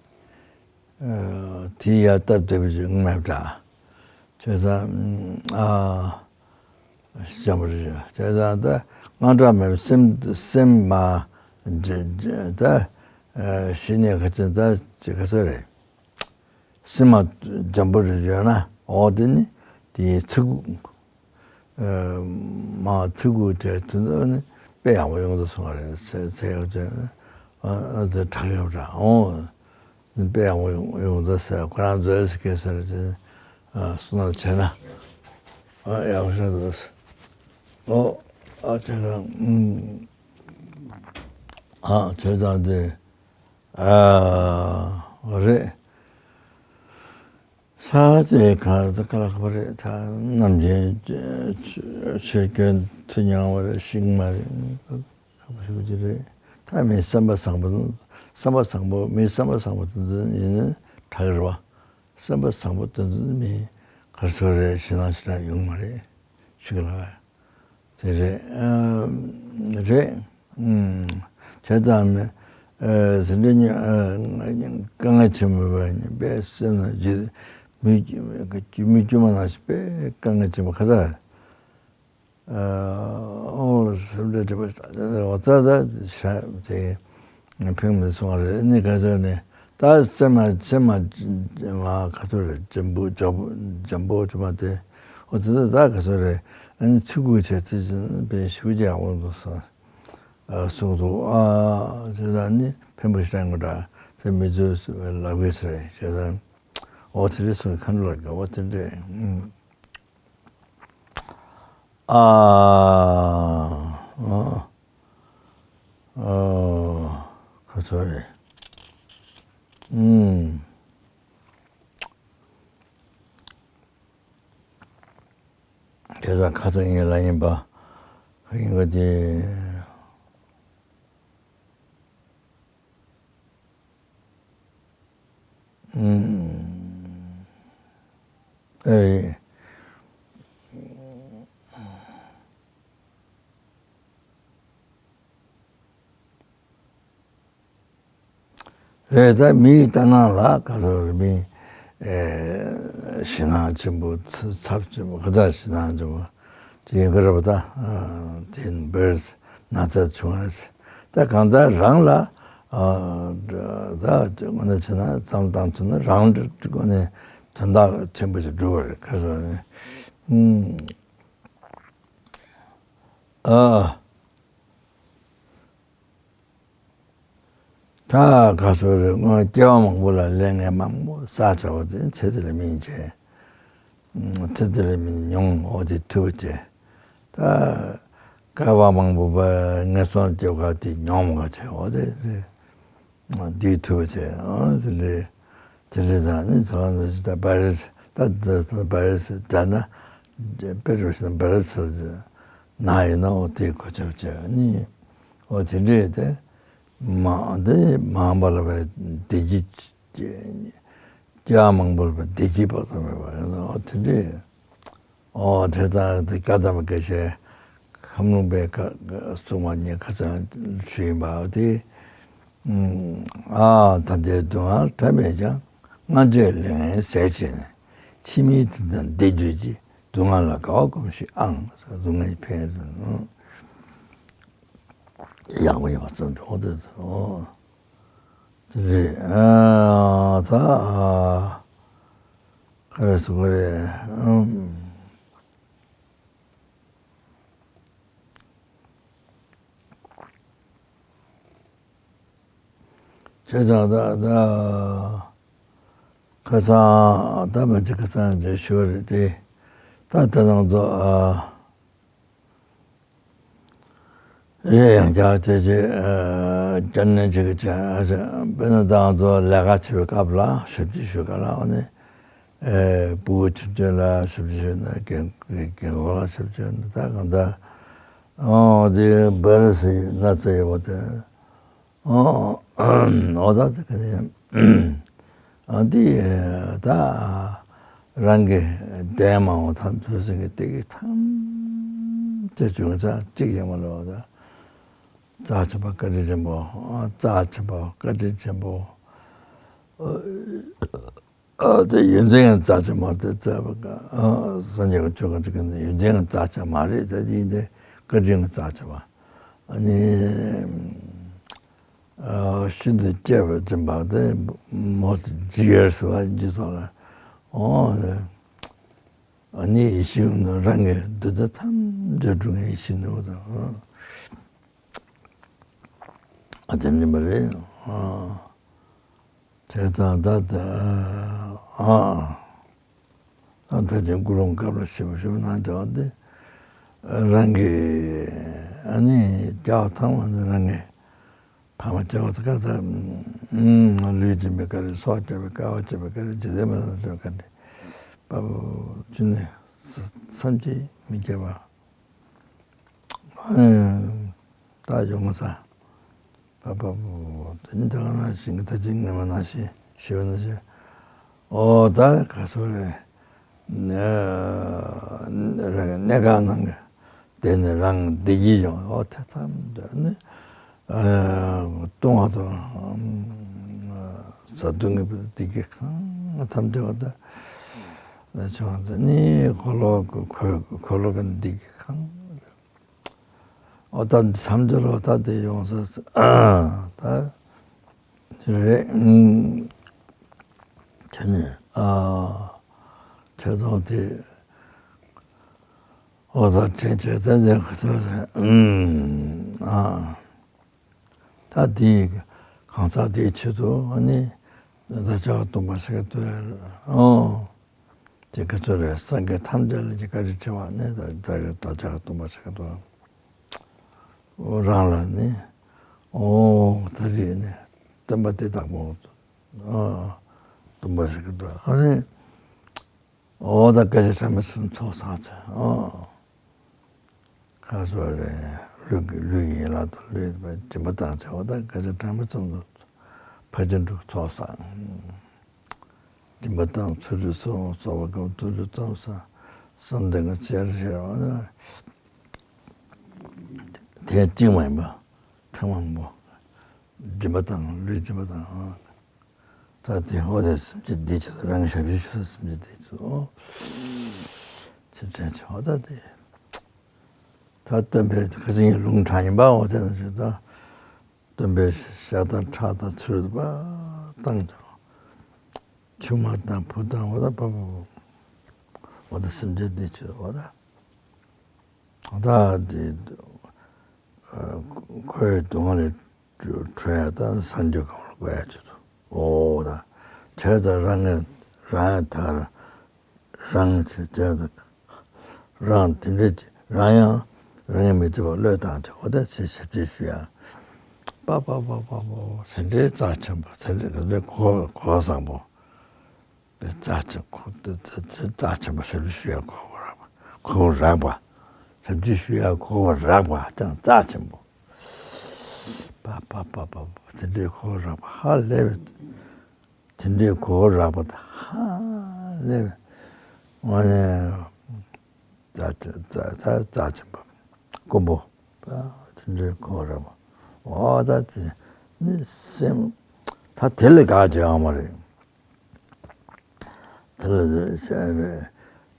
དེ་ཡར་སྟབས་བདེ་པོ་ཞིག་མེད་འདྲ། བྱས་ཙང་ཨ་ཅམ་པོ་རེད། བྱས་ཙང་ད་དངངས་སྐྲག་མེད་པའི་སེམས་སེམས་མ་ད་ཤི་ནས་ཁ་ཚོན་ད་ཅི་ཁ་ཚོད་རེད། སིལ་མ་འཇམ་པོ་རེ་ཡོད་ན་འོ་དེ་ནི་དེའི་ཚི་གུ། མ་ཚི་གུ་དེ་དེ་ཚོ་ནི་དཔེ་ཡག་པོ་ཡོང་དུ་སོང་བ་རེད། ཚེ་ཚེ་ཡག་ཅན་ཨ་དེ་དྲག་ཡོད་འདྲ་འོ། དཔེ་ཡག་པོ་ཡོང་ཡོང་དུ་ཟེར། ཁོ་རང་ཚོས་གེ་སར་ཅན་གསུང་ན་བྱས་ན་ཨ་ཡག་པོ་ཤ་འདུག་འོ་ཨ་བྱས་ཙང་ཨ་བྱས་ཙང་དེ་ཨ་རེད། ས་དེ་གར་དུ་ཁ་ལག་པ་རེད། ད་ནམ་རྒྱུན་ཆོས་སྐྱོན་ཐུ་མྱང་བ་རེད། ཤིང་མ་རེད། ཁ་པ་ཞུ་རྒྱུ་རེད། ད་མི་བསམ་པ་བཟང་པོ་བསམ་པ་བཟང་པོ་མི་བསམ་པ་བཟང་པོ་དེ་ཚོ་ཡིན་ན་དྲག་རེད་བ། བསམ་པ་བཟང་པོ་དེ་ཚོ་མི་གར་སོ་རེད། ཞེ་སྡང་ཞེ་དྲག་ཡོང་མ་རེད། ཤི་གི་ལ་བ། དེ་རེད། ཨ་རེད། ཨུམ། བྱས་ཙང་ནི་ཨ་ཟིན་བྲིས་ཉོ་ཨ་དཀའ་ངལ་ཆེན་པོ་བས་དཔེ་སེམས་ནང་བརྗེད། མི་མི་དཀྱུས་མ་ནང་བཞིན་དཔེ་དཀའ་ངལ་ཆེན་པོ་ཁ་ཚ། ཨ་ཨོ་ཟིན་བྲིས་འབྲི་བ་འོ་ཙ་ཙ་ཤ་དེ། ཕན་མི་སོང་བ་རེད། ཨ་ནི་ག་ཚོད་ནི་ད་སེམས་མ་སེམས་མ་མ་ག་ཚོད་རེད། འཇམ་པོ་འཇམ་པོ་འཇམ་པོ་བྱུང་བ་དེ་འོ་དེ་ད་ག་ཚོད་རེད། ཨ་ནི་ཚི་གུ་བྱས་ཚི་ཚི་པའི་ཞུ་རྒྱག་འོང་དུ་སོང་། ཨ་གསུངས་འདུག་ཨ་བྱས་ཙང་ནི་ཕན་པོ་ཞིག་རང་གི་འདྲ་དེ་མི་ཚོས་ལབ་གི་ཚེ་བྱས་ཙང་འོ་དེ་རེད་གསུངས། མཁའ་འགྲོ་ལ་དགའ་བ་དེ་འདྲས། ཨ། ཨ། ཨ། ཁ་ཚ་རེད། ཨུམ། དེ་ལ་ཁ་ཚ་ཡིན་ལ་ཡིན་པ། ཡིན་པ་དེ། ཨུམ། ཨེ། རེད། ད་མིའི་ལྟ་སྣང་ལ་ག་ཚོད་རེད། མི་ཨེ་ཞེད་སྣང་ཆེན་པོ་ཚ་ཚབས་ཆེན་པོ་ག་ཚོད་ཞེད་སྣང་ཆེན་པོ་དེ་ཡིན་གྱི་རེད་པ། ད་དེ་བར་ན་ཚ་བྱུང་བ་རེད། ད་གང་ལྟར་རང་ལ་ཨ་ད་དངོས་གནས་བྱས་ན་བསམ་བློ་བཏང་ཐུབ་ན་རང་གི་སྒོ་ནས་དོན་དག་ཆེན་པོ་ཞིག་འགྲུབ་པ་རེད། ག་ཚོད་རེད། ཨ། ད་ག་ཚོད་རེད། སྔོན་སྐྱེ་བ་མང་པོ་ལ་ལས་ངན་མང་པོ་བསགས་བྱ་བ་དེ་ཚེ་འདི་ལ་སྨིན་བྱས། ཚེ་འདི་ལ་སྨིན་མྱོང་འོ་དེ་ཐུབ་པ་བྱས། ད་བསྐལ་པ་མང་པོ་བར་ངན་སོང་སྐྱེ་བ་དེ་མྱོང་མ་དགའ་བྱས་འོ་དེ་རེད། འདི་ཐུབ་པ་བྱས། འོ་དེ་འདྲའི་དེ་འདྲའི་དང་ནི་ཚོགས་འདི་ད་བ་རེ་ད་ད་བ་རེ་ད་ན་དཔེ་རུ་ཞིག་བ་རེ་ཚོ་ན་ཡིན་ན་འོ་དེ་གོ་ཆོད་བྱས་ནི་འོ་དེ་འདྲའི་དེ། མ་འདི་མང་པོ་ལ་བའི་བདེ་སྐྱིད་སྐྱེ། སྐྱེ་བ་མང་པོ་ལ་བའི་བདེ་སྐྱིད་དཔག་ཏུ་མེད་པ་ཡོད་ན་འོ་དེ་འདྲའི་འོ་དེ་ལྟར་དེ་བཀའ་གདམས་པ་དགེ་བཤེས་ཁམས་ལུང་པའི་བཀའ་གསུང་བ་ཉིད་ཁ་ཚང་ཞུས་ཡིན་པ་འོ་དེ། ཨ་ད་ལྟའི་སྡུག་བསྔལ་ཐ་མེད་ཀྱང་། སྔ་འགྱུར་ལས་ངན་ཟད་བྱས་ནས། ཕྱི་མའི་དོན་དང་བདེ་གྱུར་ཅིག་སྡུག་བསྔལ་ལ་དགའ་བ་སྒོམས་ཤིག་ཨང་། སྡུག་བསྔལ་ཕན་ཡོན་ཡག་པོ་ཡོད་པ་ཙམ་གྱི་འོ་དེ་ཚོ་དེ་རེད། ཨ་ད་ག་རེ་ཟེར་དགོས་རེད། ཨམ། བྱས་ཙང་ད་ད་ཁ་སང་ད་མ་གཅིག་ཁ་སང་འདྲ་ཞུ་བ་རེད་དེ། ད་ད་ནང་དུ་ཨ་རེད། ཡང་བསྐྱར་དེ་རྗེས་ཨ་བསྐྱར་ནས་གཅིག་བྱས། དཔེར་ན་ད་ང་ཚོ་ལས་ཀ་བྱེད་པའི་སྐབས་ལ་ཞབས་ཕྱི་ཞུ་ག་ལ་འོ་ནས། ཨེ་ཕྲུ་གུ་ཆུང་ཆུང་ལ་ཞབས་ཕྱི་ཞུས་ན་རྒན་རྒན་གོག་ལ་ཞབས་ཕྱི་ཞུས་ན་ད་གང་ལྟར་ཨོ་དེ་བར་སི་ན་ཚ་ཡོད་པ་དེ་ཨོ་ཨོ་ད་དེ་ག་ནས་ཨ་འདི་ད་རང་གི་འདས་མ་འོངས་ཐམས་ཅད་སེམས་ཀྱི་གཏིང་གི་ཐམས་ཅད་བྱུང་ཚར་གཅིག་ཡང་མ་ལོག་ད་རྩ་ཆེན་པོ་བཀའ་དྲིན་ཆེན་པོ། རྩ་ཆེན་པོ་བཀའ་དྲིན་ཆེན་པོ། ཨ་དེ་ཡོན་ཏན་རྩ་ཆེ་མ་རེད་དེ་རྩ་བ་ཀ་ཨ་སངས་རྒྱས་ཀྱི་ཆོས་ཀྱི་ཡོན་ཏན་རྩ་ཆེ་མ་རེད་དེ་དེ་ཡིན་ཏེ་བཀའ་དྲིན་རྩ་ཆེ་བ། ཨ་ནི་ ཤིན་ཏུ་གཅེས་པར་འཛིན་པ་དེ་མོ་ཇི་ཡར་སུ་བ་ཇི་སོགས་ལ་འོ་དེ། ཨ་ནི་ཡེ་ཤེས་ནི་རང་གི་འདུས་ཏེ་ཐམས་ཅད་གྲུབ་པའི་ཡེ་ཤེས་ནི་འོ་དང་། ཨ་དེ་ནི་མ་རེད། ཨ་དེ་དང་ད་ལྟ་ཨ་ཨ་ད་ཅིག་ཀུན་སློང་སྐབས་ལ་ཞིབ་པོ་ཞིབ་པོ་གནང་བྱ་བ་དེ་རང་གི་ཨ་ནི་རྒྱག་ཐང་བ་ནི་རང་གི་ཕ་མ་བྱ་བ་དེ་ག་ད་ལུས་སྦྱིན་པའི་བཀའ་དྲིན། སྲོག་བསྐྱབ་པའི་དཀའ་བ་སྤྱད་པའི་བཀའ་དྲིན། འཇིག་རྟེན་མི་ལ་སྤྲོད་བཀའ་དྲིན། པ་པོ་ཅི་ནས་བསམ་གྱིས་མི་ཁྱབ་པ། ད་ཡོང་ས་པ་པ་པོ་དེ་ནི་ད་ག་ནང་བཞིན་གྱི་ད་ཅིག་ངེས་པ་ནང་བཞིན་ཞུ་ན་ཞེས། ཨོ་ད་ག་སོ་རེད། གནས་ག་ནང་གི་དེ་ནི་རང་བདེ་སྐྱིད་ཡོང་། ཨོ་ཐ་ཐམ་དེ་ནི་ལྟུང་བ་དང་བཟའ་བཏུང་གི་བདེ་སྐྱིད་གང་ཐམས་ཅད་པ་ད་ཆུང་དེ་ནི་འཁོར་ལོ་འཁོར་ལོ་གི་བདེ་སྐྱིད་གང་། ཨོ་ད་མཚམས་སྦྱོར་ལོ་ད་དེ་ཡོང་ས་ད་རེད། དེ་ནས་ཨ་ཁྱེད་ཚོ་དེ་ཨོ་ད་དྲན་བྱས་ད་དེ་ཁོ་ཚོ་རེད། ཨ་ད་དེ་གང་ཟག་དེའི་ཆེད་དུ་ཨ་ནི་ད་ཆ་བ་སྟོན་པ་ཞིག་ཏུ་ཨོ། དེ་ག་ཚོད་རེད། སངས་རྒྱས་ཐམས་ཅད་ལ་ཀྱི་བཀའ་དྲིན་ཆེ་བ་ནི་ད་ད་ད་ཅག་སྟོན་པ་ཞིག་ཏུ་རང་ལ་ནི་ཨོ་ད་རེད་ནི་སྟོན་པ་དེ་དག་པོ་ཨོ་སྟོན་པ་ཞིག་ཏུ་ཨ་ནི་ཨོ་ད་སྐད་ཆ་ཕྲ་མོ་གསུམ་ཚོགས་བསགས་ཚེ་ཨོ། ཁ་སོ་རེ་ལུས་ཀྱི་ལུས་ཀྱི་ཡན་ལག་དང་ལུས་པའི་སྦྱིན་པ་བཏང་བྱ་བ་དང་སྐད་ཆ་ཕྲ་མོ་ཙམ་དུ་ཕ་ཅན་དྲུག་ཚོགས་བསགས། སྦྱིན་པ་བཏང་ཚུལ་ཁྲིམས་སྲུང་གསོལ་བ་སྐབས་དུས་དྲུག་ཙམ་བསགས། བསམ་གཏན་གྱི་ཆེར་ཤེས་པ་དེ་གཅིག་མ་ཡིན་པ་ཐེངས་མང་པོ་སྦྱིན་པ་བཏང་ལུས་སྦྱིན་པ་བཏང་། ད་དེ་འོ་དེ་སེམས་ཅན་བདེ་ཆེད་དུ་རང་གི་ཞབས་ཕྱི་ཞུ་སེམས་ཅན་བདེ་ཆེད་དུ་ཨོ། ཅི་དྲན་ཆེ་བ་ད་དེ། ད་སྟོན་པའི་ཁ་ཅིག་ཡིན་ལུང་དྲངས་ཡིན་པ་འོ་དེ་ན་ཞུ་ད། སྟོན་པའི་ཞྭ་དང་ཁྲག་དང་ཚུལ་དུ་བཏང་ཀྱང་། ཆུང་མ་དང་བུ་དང་འོ་ད་པ་པ་པ། འོ་ད་སེམས་ཅན་བདེ་ཆེད་འོ་ད། ད་དེ་ཁོའི་སྡུག་བསྔལ་ལས་གྲོལ་ཡ་ད་སངས་རྒྱས་གང་ལ་དགོས་ཡ་ཆེད་དུ་ཨོ་ད་བྱས་ཙང་རང་ངས་རང་ཡང་དར་རང་བྱས་བྱས་ཙང་རང་དེ་འདྲས་ཀྱི་རང་ཡང་རང་ཡང་མི་བྱེད་པར་བློས་བཏང་བྱས་ཨོ་ད་ཆེ་ཞབས་ཕྱི་ཞུ་ཡ་པ་པ་པ་པ་པོ་དེ་འདྲའི་རྩ་ཆེན་པོ་དེ་འདྲའི་གོ་གོ་བཟང་པོ། པའི་རྩ་ཆེན་ཁོ་རྩ་ཆེན་པོ་ཞབས་ཕྱི་ཞུ་ཡ་གོ་བ་རག་པ་གོ་བ་རག་པ། ཞབས་ཕྱི་ཞུ་ཡ་གོ་བ་རག་པ་ཀྱང་རྩ་ཆེན་པོ། པ་པ་པ་པ་པ་དེ་འདྲའི་གོ་བ་རག་པ་ཧ་ལས་པའི་དེ་འདྲའི་གོ་བ་རག་པ་ད་ཧ་ལས་པའི་ངོ་ནས་རྩ་ཆེན་རྩ་རྩ་རྩ་ཆེན་པོ་དཀོན་པོ་པ་དེ་འདྲའི་གོ་བ་རག་པ་འོ་ད་དེ་ནི་སེམས་ད་དེ་ལས་དགའ་བྱེད་ཡོང་མ་རེད། དེ་ལ་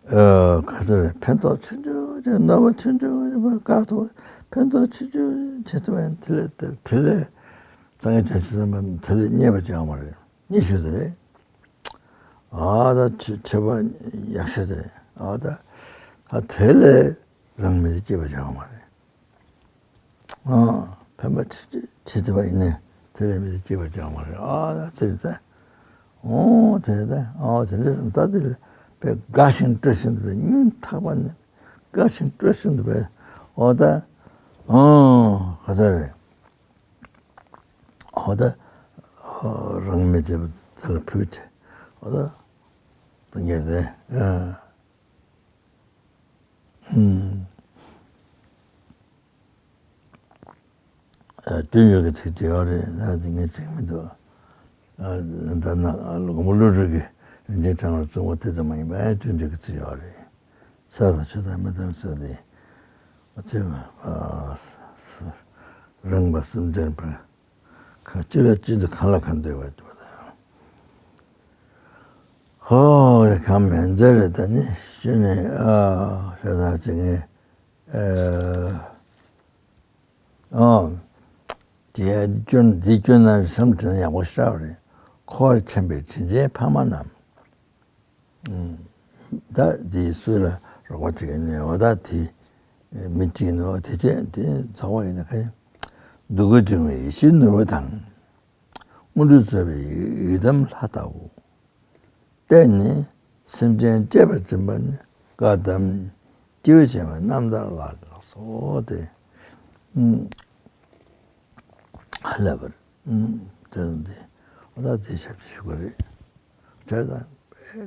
ཨ་ག་ཚོད་རེད། ཕན་ཐོགས་ཆུང་ཆུང་ཅིག་རྣམ་པ་ཆུང་ཆུང་ཅིག་བཀག་ཐུབ། ཕན་ཐོགས་ཆུང་ཆུང་ཅིག་བྱེད་ཐུབ་ཡང་དེ་ལས་དེ་ལས་སངས་རྒྱས་བྱང་ཆུབ་སེམས་དཔའ་དེ་ལས་རྙེད་པ་ཅིག་ཡོང་བ་རེད། རྙེད་ཤོས་དེ་རེད། ཨ་ད་ཆོས་ཆོས་པ་ཡག་ཤོས་དེ་རེད། ཨ་ད་ད་དེ་ལས་རང་མི་ཚེ་སྐྱིད་པ་ཅིག་ཡོང་བ་རེད། ཨ་ཕན་པ་ཆེ་ཆེ་ཆེ་བ་ཡིན་ནས་དེ་ལས་མི་ཚེ་སྐྱིད་པ་ཅང་མ་རེད། ཨ་ད་དེ་རེད་ད། ཨོ་དེ་རེད་ད། ཨོ་དེ་འདྲ་སེམས་ད་དེ་ལས་པའི་དགའ་ཞིང་སྤྲོ་བཞིན་དུ་པའི་སྙིང་ཐག་པ་ནས་དགའ་ཞིང་སྤྲོ་བཞིན་དུ་པའི་ཨོ་ད་ཨོ་ག་ཚོད་རེད། ཨོ་ད་ཨོ་རང་མི་ཚེ་དེ་ལ་ཕུལ་ཏེ་ཨོ་ད་ད་ངས་དེ་ཨ། ཨུམ། ཨ་སྤྱོད་འཇུག་གི་ཚིག་ཅིག་ཡོད་རེད། ད་དེ་ངས་དྲན་མི་འདུག་ཨ་ད་ན་ཨ་དགོན་པ་བློ་གྲོས་ཀྱི་རིན་ཆེན་ཕྲེང་བར་གསུངས་པ་དེ་ཙམ་མ་ཡིན་པ་ཨ་སྤྱོད་འཇུག་གི་ཚིག་ཡོད་རེད། ས་དང་ཆུ་དང་མེ་དང་ས་དེ་ཨ་ཚེ་ཨ་ས་ས་རིང་པ་སེམས་ལྡན་པ། གང་ཅི་ལ་ཅི་འདི་གང་ལ་གང་འདོད་པ་འདོད་པ་དང་། ཧོ་ཡ་གང་མེད་མཛད་རེད་ད་ནི་ཤི་ནས་ཨ་ཤ་ཚ་ཅི་ངས་ཨ་ཨ་ དེ་སྐྱོན་འདི་སྐྱོན་ན་བསམ་དྲན་ཡག་པོ་ཤར་བ་རེད། འཁོར་བར་འཁྱམས་པའི་དྲིན་ཅན་ཕ་མ་རྣམས། ད་འདི་སུ་ལ་རོགས་པ་བྱེད་ཀྱི་ནས་འོ་ད་དེ་མི་གཅིག་ནས་འོ་དེ་བྱས་དེ་ཚོགས་པ་ཡིན་ན་ཁ་ཡིན། སྡུག་གུ་བྱུང་བའི་ཡིད་བཞིན་ནོར་བུ་དང་། དངོས་གྲུབ་སྩོལ་བའི་ཡི་དམ་ལྷ་ལྟ་བུ། བལྟས་ནས་སེམས་ཅན་གཅེས་པར་འཛིན་པ་ནི་བཀའ་གདམས་སྐྱེས་བུ་ཆེན་པོའི་རྣམ་ཐར་ལགས་སོ། དེ་ཧ་ལས་པར་དེ་དང་དེ་འོ་ད་དེ་ཞབས་ཕྱི་ཞུ་གི་རེད། བྱས་ཙང་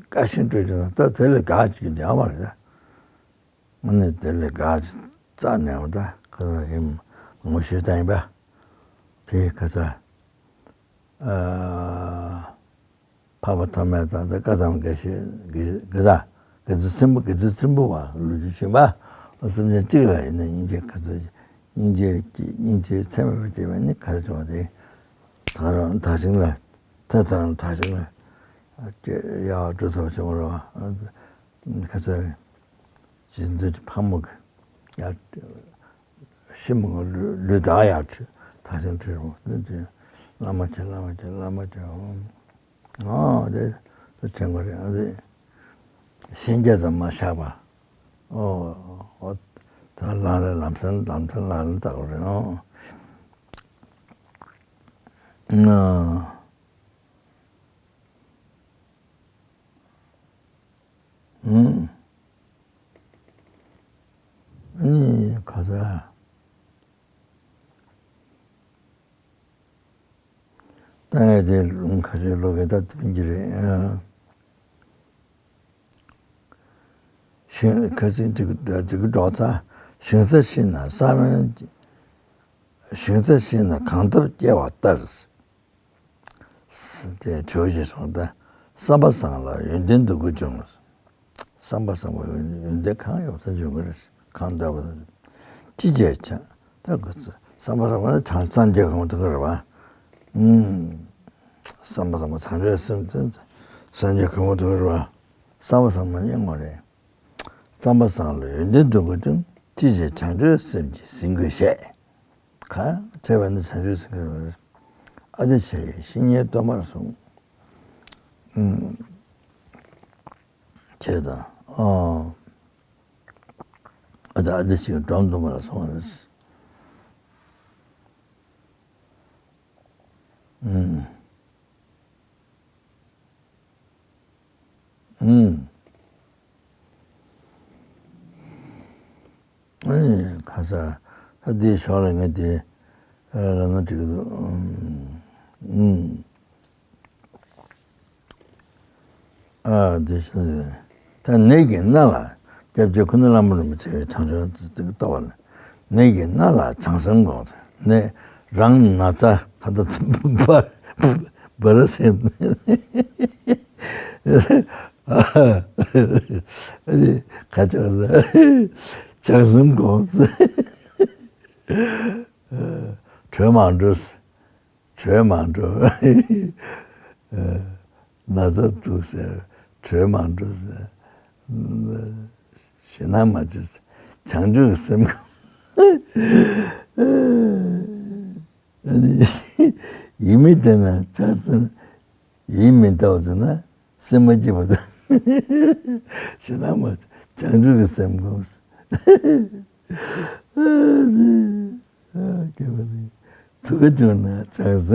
བཀའ་བཞིན་སྤྲོད་ཀྱི་ན་ད་དེ་ལས་དགའ་བྱེད་ཀྱི་འདི་ཡང་མ་རེད། དངོས་གནས་དེ་ལས་དགའ་རྩ་ནས་འོ་ད་ཁ་ས་གི་ངོ་ཤེས་བཏང་ཡིན་པ་དེ་ཁ་ས་འཕགས་པ་ཐོགས་མེད་དང་དེ་བཀའ་གདམས་དགེ་བཤེས་དགེ་དགེ་རྩ་དགེ་ཚུལ་ཆེན་པོ་དགེ་ཚུལ་ཆེན་པོ་བ་ལོ་རྒྱུས་ཤེས་པ་སེམས་ཅན་གཅིག་ལ་ཡིན་ན་སྙིང་རྗེ་ཁ་ཚུལ་སྙིང་རྗེ་སྙིང་རྗེ་ཚད་མེད་པ་སྐྱེས་པ་ནི་ག་རེ་བྱུང་བ་དེ་དག་རང་དག་ཞིང་ལ་ཐད་དང་དག་ཞིང་ལ་ཡ་གྲུ་ཐོབ་བྱུང་བ་རེད་བ། ཁ་ཚུལ་རེད། རྗེ་བཙུན་གྱི་ཕག་མོ་གི་ཡར་ཤི་མོ་གི་ལུས་ལུས་དག་ཡར་ཁྲིད་དག་ཅིང་ཁྲིད་རོ། དེ་དེ་བླ་མ་ཁྱེད་བླ་མ་ཁྱེད་བླ་མ་ཁྱེད་ཨོ་དེ་དེ་དྲན་པ་རེད། ཨ་དེ་ཤན་རྒྱ་ཙམ་མ་བཞག་པ་ཨོ་ཨོ་ད་ལམ་རེ་ལམ་སེང་ལམ་སེང་ལ་ལ་བཏགས་པ་རེད་ཨོ། ཨ། ཨུམ། ཨ་ནི་ཁ་ས། ད་ངས་དེ་ལུང་ཁ་ཤས་ལོ་གེ་ད་ཐུན་གྱི་རེད། ཨ། ཞིང་ཁ་སང་འགྲིག་འགྲིག་འགྲོ་ཚ། ཞིང་ས་ཤིན་ན་ས་བོན། ཞིང་ས་ཤིན་ན་གངས་འདབས་སྐྱེ་བ་ལྟར། དེ་དྲི་བ་ཞིག་སོང་ད། བསམ་པ་བཟང་ལ་ཡོན་ཏན་སྡུག་གུ་འབྱུང་། བསམ་པ་བཟང་པོ་ཡོན་ཏན་གང་ཡོད་ཙམ་འབྱུང་གི་རེད། གང་འདོད་པ་ཙམ་འབྱུང་། ཅི་བྱས་ཀྱང་ད་གི་ཚེ་བསམ་པ་བཟང་པོ་ནི་བྱང་སངས་རྒྱས་གང་ཐུག་གི་རེད་བ། ཨུམ། བསམ་པ་བཟང་པོ་བྱང་ཆུབ་སེམས་ཅན་སངས་རྒྱས་གང་ཐུག་གི་རེད་བ། བསམ་པ་བཟང་པོ་ནི་ངོ་རེད། བསམ་པ་བཟང་ལ་ཡོན་ཏན་སྡུག་གུ་འབྱུང་། ཅི་བྱས་བྱང་ཆུབ་སེམས་ཀྱིས་ཟིན་དགོས་ཤེས། གང་བྱས་པ་ནི་བྱང་ཆུབ་སེམས་ཀྱི་རེད། ཨ་ཏི་ཤ་ཡི་བཤེས་གཉེན་སྟོན་པར་གསུངས། ཨུམ། བྱས་ཙང་ཨོ། ཨ་ཏི་ཨ་ཏི་ཤ་ཡི་སྒྲོམ་སྟོན་པར་གསུངས་པ་རེད། ཨུམ། ཨུམ། ཨ་ནི་ཁ་ས་ད་འདིའི་ཞོར་ལ་ངས་དེ་ལབ་ན་འགྲིག་གི་འདུག་ཨུམ། ཨ་དེ་བཞིན་ད་ནད་ཀྱི་མནའ་ལ་སྐྱབས་རྗེ་ཁུ་ནུ་བླ་མ་རིན་པོ་ཆེ་བའི་དྲང་སྲོང་ལྟ་བ་ལ། ནད་ཀྱི་མནའ་ལ་བྱང་སེམས་དགོངས། ནད་རང་ན་ཚ་ཧ་ད་བ་ར་སེ་ཁ་ཆག་ལ་བྱང་སེམས་དགོངས། བྲོས་མ་འགྲོ། བྲོས་མ་འགྲོ། ན་ཚ་འདུག་ཟེར་བྲོས་མ་འགྲོ་ཟེར། ཞེད་སྣང་མ་བྱེད་ཟེར། བྱང་ཆུབ་ཀྱི་སེམས་ཁམས། ཡིད་མི་བདེ་ན་བྱང་སེམས། ཡིད་མི་བདེ་བ་བྱུང་ན་སེམས་མ་སྐྱིད་པ་དང་། ཞེད་སྣང་མ་བྱེད་བྱང་ཆུབ་ཀྱི་སེམས་ཁམས། སྐྱེ་བ་ནི། དུ་ག་བྱུང་ན་བྱང་སེམས།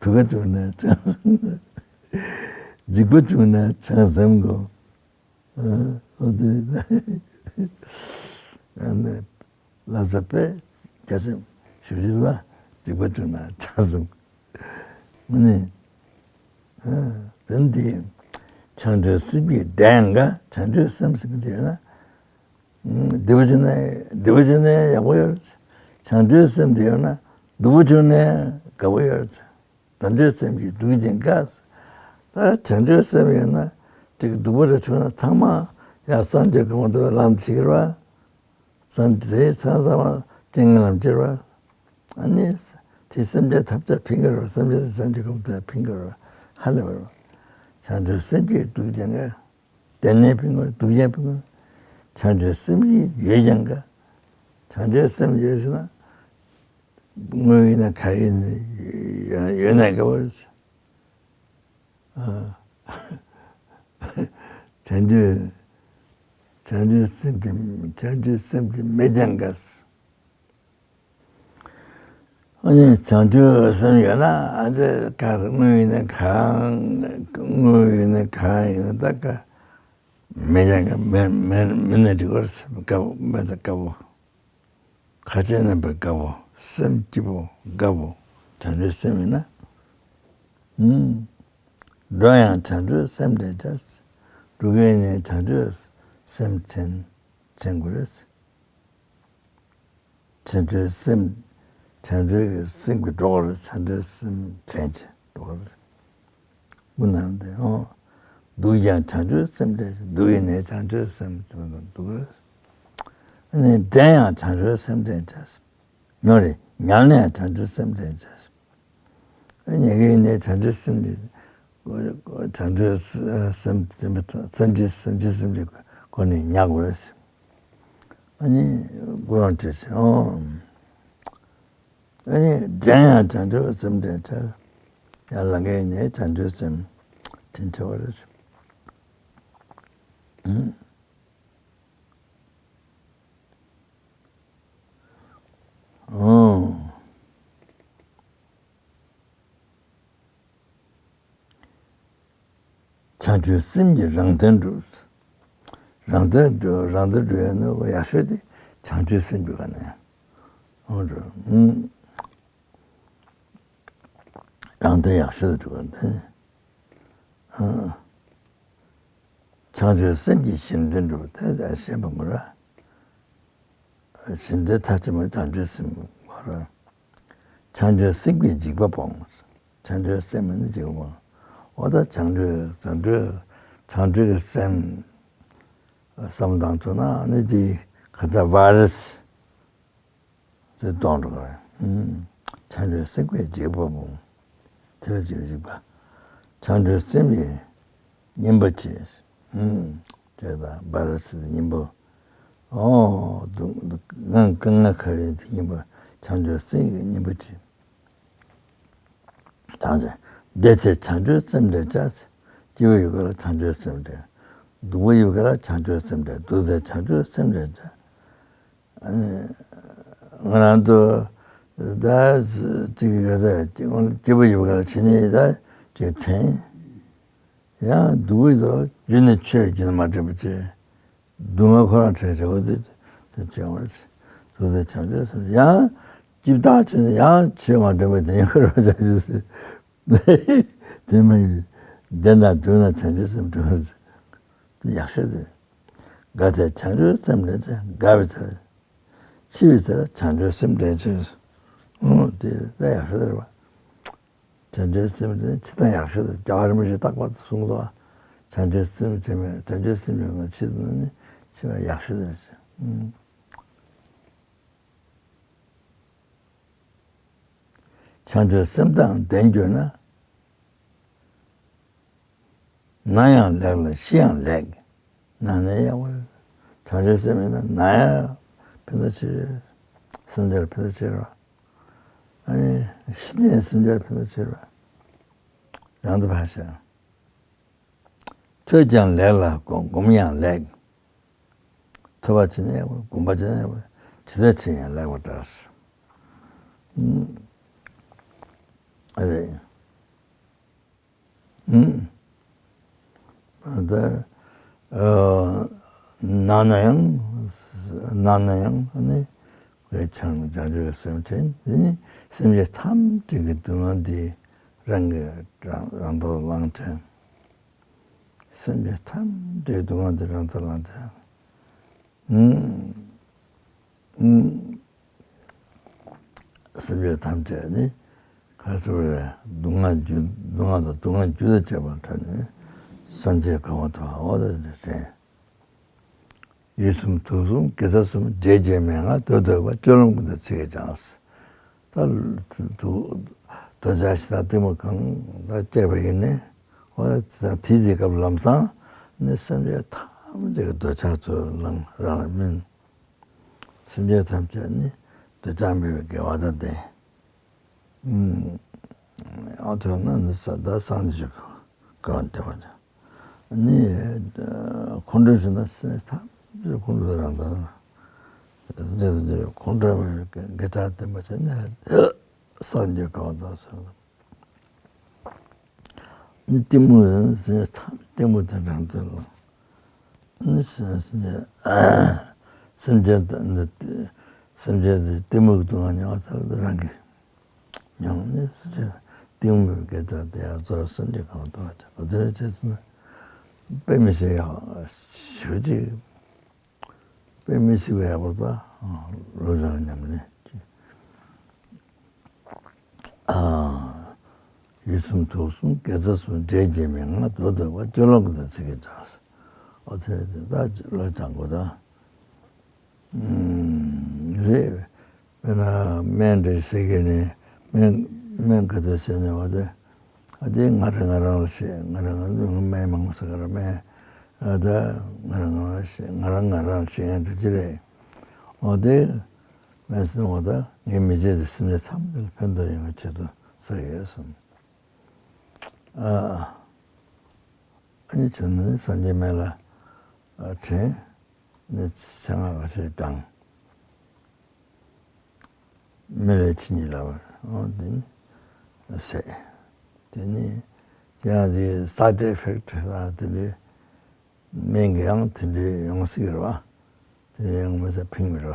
དུ་ག་བྱུང་ན་བྱང་སེམས། འཇིགས་པ་བྱུང་ན་བྱང་སེམས་དགོངས། ཨོ་དེ་རེད། ཨ་ནི་བསླབ་བྱ་དཔེ་རྒྱ་ཆེན་ཞུ་ཞུ་ལ་འཇིགས་པ་བྱུང་ན་བྱང་སེམས། ཨ་ནི། དེ་འདི་བྱང་ཆུབ་སེམས་ཀྱི་གདེང་ག་བྱང་ཆུབ་སེམས་ཟེར་གྱི་འདུག་ན། སྡིག་པ་བྱས་ན་སྡིག་པ་བྱས་ན་ཡག་པོ་ཡོད་རེད། བྱང་ཆུབ་སེམས་དེ་ཡོད་ན་སྡུག་པ་བྱུང་ན་དགའ་པོ་ཡོད་རེད། བྱང་ཆུབ་སེམས་ཀྱི་སྡུག་ཅན་དགའ། ད་བྱང་ཆུབ་སེམས་ཡོད་ན་ཅིག་སྡུག་པ་རེ་བྱུང་ན་ཚང་མ་ཡང་སངས་རྒྱས་གོང་དུ་ལམ་ཐིག་ར། སངས་རྒྱས་ཚང་ཚང་མ་རྐྱེན་ངན་ལམ་ཁྱེར་བ། ཨ་ནི་དེ་སེམས་ཅན་ཐམས་ཅད་ཕན་གྱི་རེད། སེམས་ཅན་སངས་རྒྱས་གོང་དུ་ཕན་གྱི་རེད། ཧ་ལས་པ་རེད། བྱང་ཆུབ་སེམས་ཀྱི་སྡུག་ཅན་དགའ། བདེ་གནས་ཕན་གྱི་རེད། སྡུག་ཅན་ཕན་གྱི་རེད། བྱང་ཆུབ་སེམས་ཀྱི་ཡོད་ཅན་དགའ། བྱང་ཆུབ་སེམས་ཡོད་ཟེར་ན། དངོས་ཡིན་ན་གང་ཡིན་ཡོད་ན་དགའ་བོ་རེད། བྱང་ཆུབ་བྱང་ཆུབ་སེམས་ཀྱི་བྱང་ཆུབ་སེམས་ཀྱི་མེད་ཀྱང་དགའ། ཨ་ནི་བྱང་ཆུབ་སེམས་ཡོད་ན་ཨ་འདི་ག་རེ་དངོས་ཡིན་ན་གང་དངོས་ཡིན་ན་གང་ཡིན་ན་ད་ག་མེད་ཀྱང་དགའ་མེད་མེད་མེད་ན་འགྲིག་གོ་རེད། དགའ་བོ་མེད་ད་དགའ་བོ། ཁ་ཆེ་རྣམ་པའི་དགའ་བོ། སེམས་སྐྱིད་པོ་དགའ་བོ། བྱང་ཆུབ་སེམས་ཡིན་ན། ཨུམ། འགྲོ་ཡང་བྱང་ཆུབ་སེམས་དྲན་བྱ། འགྲོ་མཁན་ནི་བྱང་ཆུབ་སེམས་དྲན་དྲན་དགོས་རེད། བྱང་ཆུབ་སེམས། བྱང་ཆུབ་ཀྱི་སེམས་ཀྱིས་འགྲོ་བར་བྱང་ཆུབ་སེམས་དྲན་གྱིས་འགྲོ་བར། དབུ་ནང་དེ་ཨོ། འདུག་ཀྱང་བྱང་ཆུབ་སེམས་དྲན། འདུག་ཡིན་ནའི་བྱང་ཆུབ་སེམས་དྲན་འདུག་ཨ་ནི་འགྲན་ཡང་བྱང་ཆུབ་སེམས་དྲན་བྱ། ཉོ་རེ་ཉལ་ནས་བྱང་ཆུབ་སེམས་དྲན་བྱ། ཉལ་གི་ཡིན་ནའི་བྱང་ཆུབ་སེམས་ཀྱི། བྱང་ཆུབ་སེམས་སེམས་ཀྱི་སེམས་ཀྱི་སེམས་ཀྱི་སྒོ་ནས་ཉལ་དགོས་རེད། ཨ་ནི་དགོས་རང་བྱས་ཤིང་ཨོ། ཨ་ནི་འགྲན་ཡང་བྱང་ཆུབ་སེམས་དྲན་བྱ། ཡར་ལངས་ཀྱི་ཡིན་ནའི་བྱང་ཆུབ་སེམས་དྲན་བྱ་བ་རེད། ཨང་། ཨང་། བྱང་ཆུབ་སེམས་ཀྱིས་རང་དོན་སྒྲུབ། རང་དོན་སྒྲུབ་རང་དོན་སྒྲུབ་ཡ་ནི་ཡག་ཤོས་དེ་བྱང་ཆུབ་སེམས་ཀྱི་སྒོ་ནས། ཨང་། རང་དོན་ཡག་ཤོས་སྒྲུབ་པ་དེ། ཨང་། བྱང་ཆུབ་སེམས་ཀྱིས་གཞན་དོན་སྒྲུབ་པ་དེ་ཤེས་པ་དགོས་ར། གཞན་དོན་མཐར་ཕྱིན་པ་བྱང་ཆུབ་སེམས་དགོས་ར། བྱང་ཆུབ་སེམས་ཀྱིས་འཇིགས་པ་སྤོང་། བྱང་ཆུབ་སེམས་ནི་འཇིགས་པ་སྤོང་། འོ་ད་བྱང་ཆུབ་བྱང་ཆུབ་བྱང་ཆུབ་ཀྱི་སེམས་བསམ་བཏང་ཐུབ་ན་ནི་དེ་ག་ད་བྷ་ར་སི་དེ་གཏོང་འགྲོ་གི་རེད། བྱང་ཆུབ་སེམས་ཀྱིས་འཇིགས་པ་སྤོང་། དེ་ལ་འཇིགས་འཇིགས་པ། བྱང་ཆུབ་སེམས་ཀྱིས་སྙིམ་པ་བྱེད། དེ་དང་བྷ་ར་སི་དེ་སྙིམ་པ། ཨོ། སྡུག་ང་དཀའ་ངལ་ག་རེ་དེ་སྙིམ་པ། བྱང་ཆུབ་སེམས་ཀྱིས་སྙིམ་པ་བྱེད། དང་ཚེ་བདེ་ཚེ་བྱང་ཆུབ་སེམས་དྲན་བྱ། སྐྱིད་པོ་ཡོད་ག་ལ་བྱང་ཆུབ་སེམས་དྲན། སྡུག་པོ་ཡོད་ག་ལ་བྱང་ཆུབ་སེམས་དྲན། སྡུག་ཚེ་བྱང་ཆུབ་སེམས་དྲན་བྱ། ང་རང་ཚོ་ད་ཅིག་ག་ས་སྐྱིད་པོ་ཡོད་ག་ལ་ཕྱི་ནས་ད་ཅིག་དྲན། ཡང་སྡུག་པོ་ཡོད་ག་ལ་རྒྱུན་ནས་ཆོས་རྒྱུན་མ་དྲན་པ་བྱས། སྡུག་བསྔལ་ཁོ་རང་དྲན་བྱ་བ་དེ་དེ་བྱ་བར་སོ་སོའི་བྱང་ཆུབ་སེམས། ཡང་སྐྱིད་ཐག་ཆོད་ནས་ཡང་ཆོས་མ་དྲན་པ་དེ་ཡང་ཁོ་རང་བྱང་ཆུབ་སེམས། དེ་མ་ཡིན། བདེ་ན་སྡུག་ན་བྱང་ཆུབ་སེམས་དྲན་པ་དེ་ཡག་ཤོས་དེ། དགའ་ཚེ་བྱང་ཆུབ་སེམས་དྲན་བྱ། དགའ་བའི་ཚེ། འཆི་བའི་ཚེ་ལ་བྱང་ཆུབ་སེམས་དྲན་བྱ། ཨོ་དེ་ད་ཡག་ཤོས་དེ་རེད་པ། བྱང་ཆུབ་སེམས་དེ་ཇི་ལྟར་ཡག་ཤོས་དེ་རྒྱལ་བ་རིན་པོ་ཆེས་རྟག་པར་གསུངས་འདུག་བྱང་ཆུབ་སེམས་དྲན་པས་བྱང་ཆུབ་སེམས་དྲན་ན་འཆི་དུས་ན་ནི་འཆི་བ་ཡག་ཤོས་དེ་རེད། བྱང་ཆུབ་སེམས་དང་ལྡན་གྱུར་ན། ན་ཡང་ལེགས་ལ་ཤི་ཡང་ལེགས། ན་ནི་ཡག་པོ་རེད། བྱང་ཆུབ་སེམས་ཡིན་ན་ན་ཡང་ཕན་ཐོགས་ཆེ་རེད། སེམས་ཅན་ལ་ཕན་ཐོགས་ཆེ་རེད། ཨ་ནི་ཤི་ནས་སེམས་ཅན་ལ་ཕན་ཐོགས་ཆེ་རེད། རང་དུ་ཕར་བཞག་ཐོས་ཀྱང་ལེགས་ལ་སྒོམ་ཡང་ལེགས། ཐོས་པ་བྱས་ན་ཡག་པོ། སྒོམ་པ་བྱས་ན་ཡག་པོ། ཇི་ལྟར་བྱས་ཡང་ལེགས་པ་འདྲ། ཨ་རེད། ཨུམ། ད་ཨ་ན་ན་ཡང་ན་ན་ཡང་ནི་བས་ཆང་བྱང་ཆུབ་སེམས་ཅན་དེ་ནི་སེམས་ཅན་ཐམས་ཅད་ཀྱི་སྡུག་བསྔལ་འདི་རང་གི་རང་རང་ཐོག་ལངས་ཏེ། སེམས་ཅན་ཐམས་ཅད་སྡུག་བསྔལ་འདི་རང་ཐོག་ལངས་ཏེ། ཨུམ། ཨུམ། སེམས་ཅན་ཐམས་ཅད་ནི་ག་ཚོད་རེ་སྡུག་བསྔལ་རྒྱུ་སྡུག་བསྔལ་དང་སྡུག་བསྔལ་རྒྱུ་དང་བཅས་པ་ལ་ཐོགས་ནས་སངས་རྒྱས་གོ་འཕང་ཐོབ་པ་འོ་དེ་འདྲ་དྲན། ཡུལ་གསུམ་དུས་གསུམ་དགེ་རྩ་གསུམ་བགྲེས་རྒྱས་མན་ངག་འདོད་འདོད་པ་སྤྱོད་ལམ་ཀུན་ཏུ་ཚིག་གིས་སྦྱངས། ད་འདོད་ཆགས་ཞེ་སྡང་གཏི་མུག་གང་ད་སྐྱེས་པ་ཡིན་ནའི་འོ་ད་དེ་དང་དེའི་དུས་སྐབས་ལམ་སང་ནི་སེམས་ཅན་ཐམས་ཅད་ཀྱི་འདོད་ཆགས་ཚུར་ལངས་རང་ལ་སྨིན། སེམས་ཅན་ཐམས་ཅད་ནི་འདོད་ཆགས་མེད་པའི་དགེ་བ་དང་ལྡན། ཨ་ཐོན་ན་ནི་ས་ད་སངས་རྒྱས་གང་དེ་བ་ནི་ཁོང་ཁྲོ་ཞིག་ན་སེམས་ཐམས་ཅད་ཁོང་ཁྲོ་རང་དང་ཁོང་ཁྲོ་མེད་པའི་དགེ་རྩ་བརྟན་པ་བྱས་ནས་སངས་རྒྱས་གང་དང་ཟེར་ན། ནི་གཏི་མུག་ཡིན་ཟེར་ཐམས་གཏི་མུག་དང་རང་དོན་ལ། ནི་སེམས་ཅན་སེམས་ཅན་དང་ནི་སེམས་ཅན་ཟེར་གཏི་མུག་གི་སྡུག་བསྔལ་མྱོང་བ་ཚར་དུ་རང་གིས་མྱོང་ནི་སེམས་ཅན་གཏི་མུག་གི་དགེ་རྩ་དེ་ཡང་གཙོ་བོ་སེམས་ཅན་གང་དུ་བ་ཅག་ག་དེ་ནས་བྱས་ན་དཔེ་མི་སྲིད་ཡག་ཞུ་ཅིག་དཔེ་མི་སྲིད་པའི་ཡག་པོ་ད་བློ་སྦྱོང་ཉམས་ལེན་ཅིག་ཡུལ་གསུམ་དུག་གསུམ་དགེ་རྩ་གསུམ་འབྲས་སྐྱེ་མེད་ང་དོ་དོ་བ་སྤྱོད་ལམ་གྱི་ཚིག་གི་ཅག་ཨོ་ཚེ་དེ་ད་བློ་སྦྱང་དགོས་ད། རེད། དཔེར་ན་སྨན་འདྲ་ཟེར་གི་ནི་སྨན་སྨན་ག་དུས་ཟེར་ནས་བ་དེ་ཨ་དེ་ང་རང་ང་རང་ལ་ཤེས། ང་རང་ང་རང་སྨན་མང་པོ་ཟ་གི་ར་སྨན་ཨ་ད་ང་རང་ང་རང་ཤེས། ང་རང་ང་རང་ཤེས་ཡང་འདྲ་ཅི་རེད། ཨོ་དེ་སྨན་ཟེར་བ་ད་ངའི་མི་ཚེ་དེ་སེམས་ཅན་ཚང་མ་ལ་ཕན་ཐོགས་ཡོང་བའི་ཆེད་དུ་ཟ་གི་ཡོད་བསམ། ཨ་ཨ་ནི་བྱུང་ན་ནི་སངས་རྒྱས་སྨན་བླ་དྲན། ནི་ཚེ་སྔ་ཁ་ཤས་དྲངས། མི་ལས་ཕྱིན་གྱི་ལ་བར་འོང་དེ་ནི་ཟད། དེ་ནི་དེ་ཡང་དེ་side effect ལ་དེ་འདྲའི་སྨན་གྱི་ཡང་དེ་འདྲའི་ཡོང་སྲིད་རེད་བ། དེ་ཡང་མི་ཚེ་ཕིང་མི་རོ།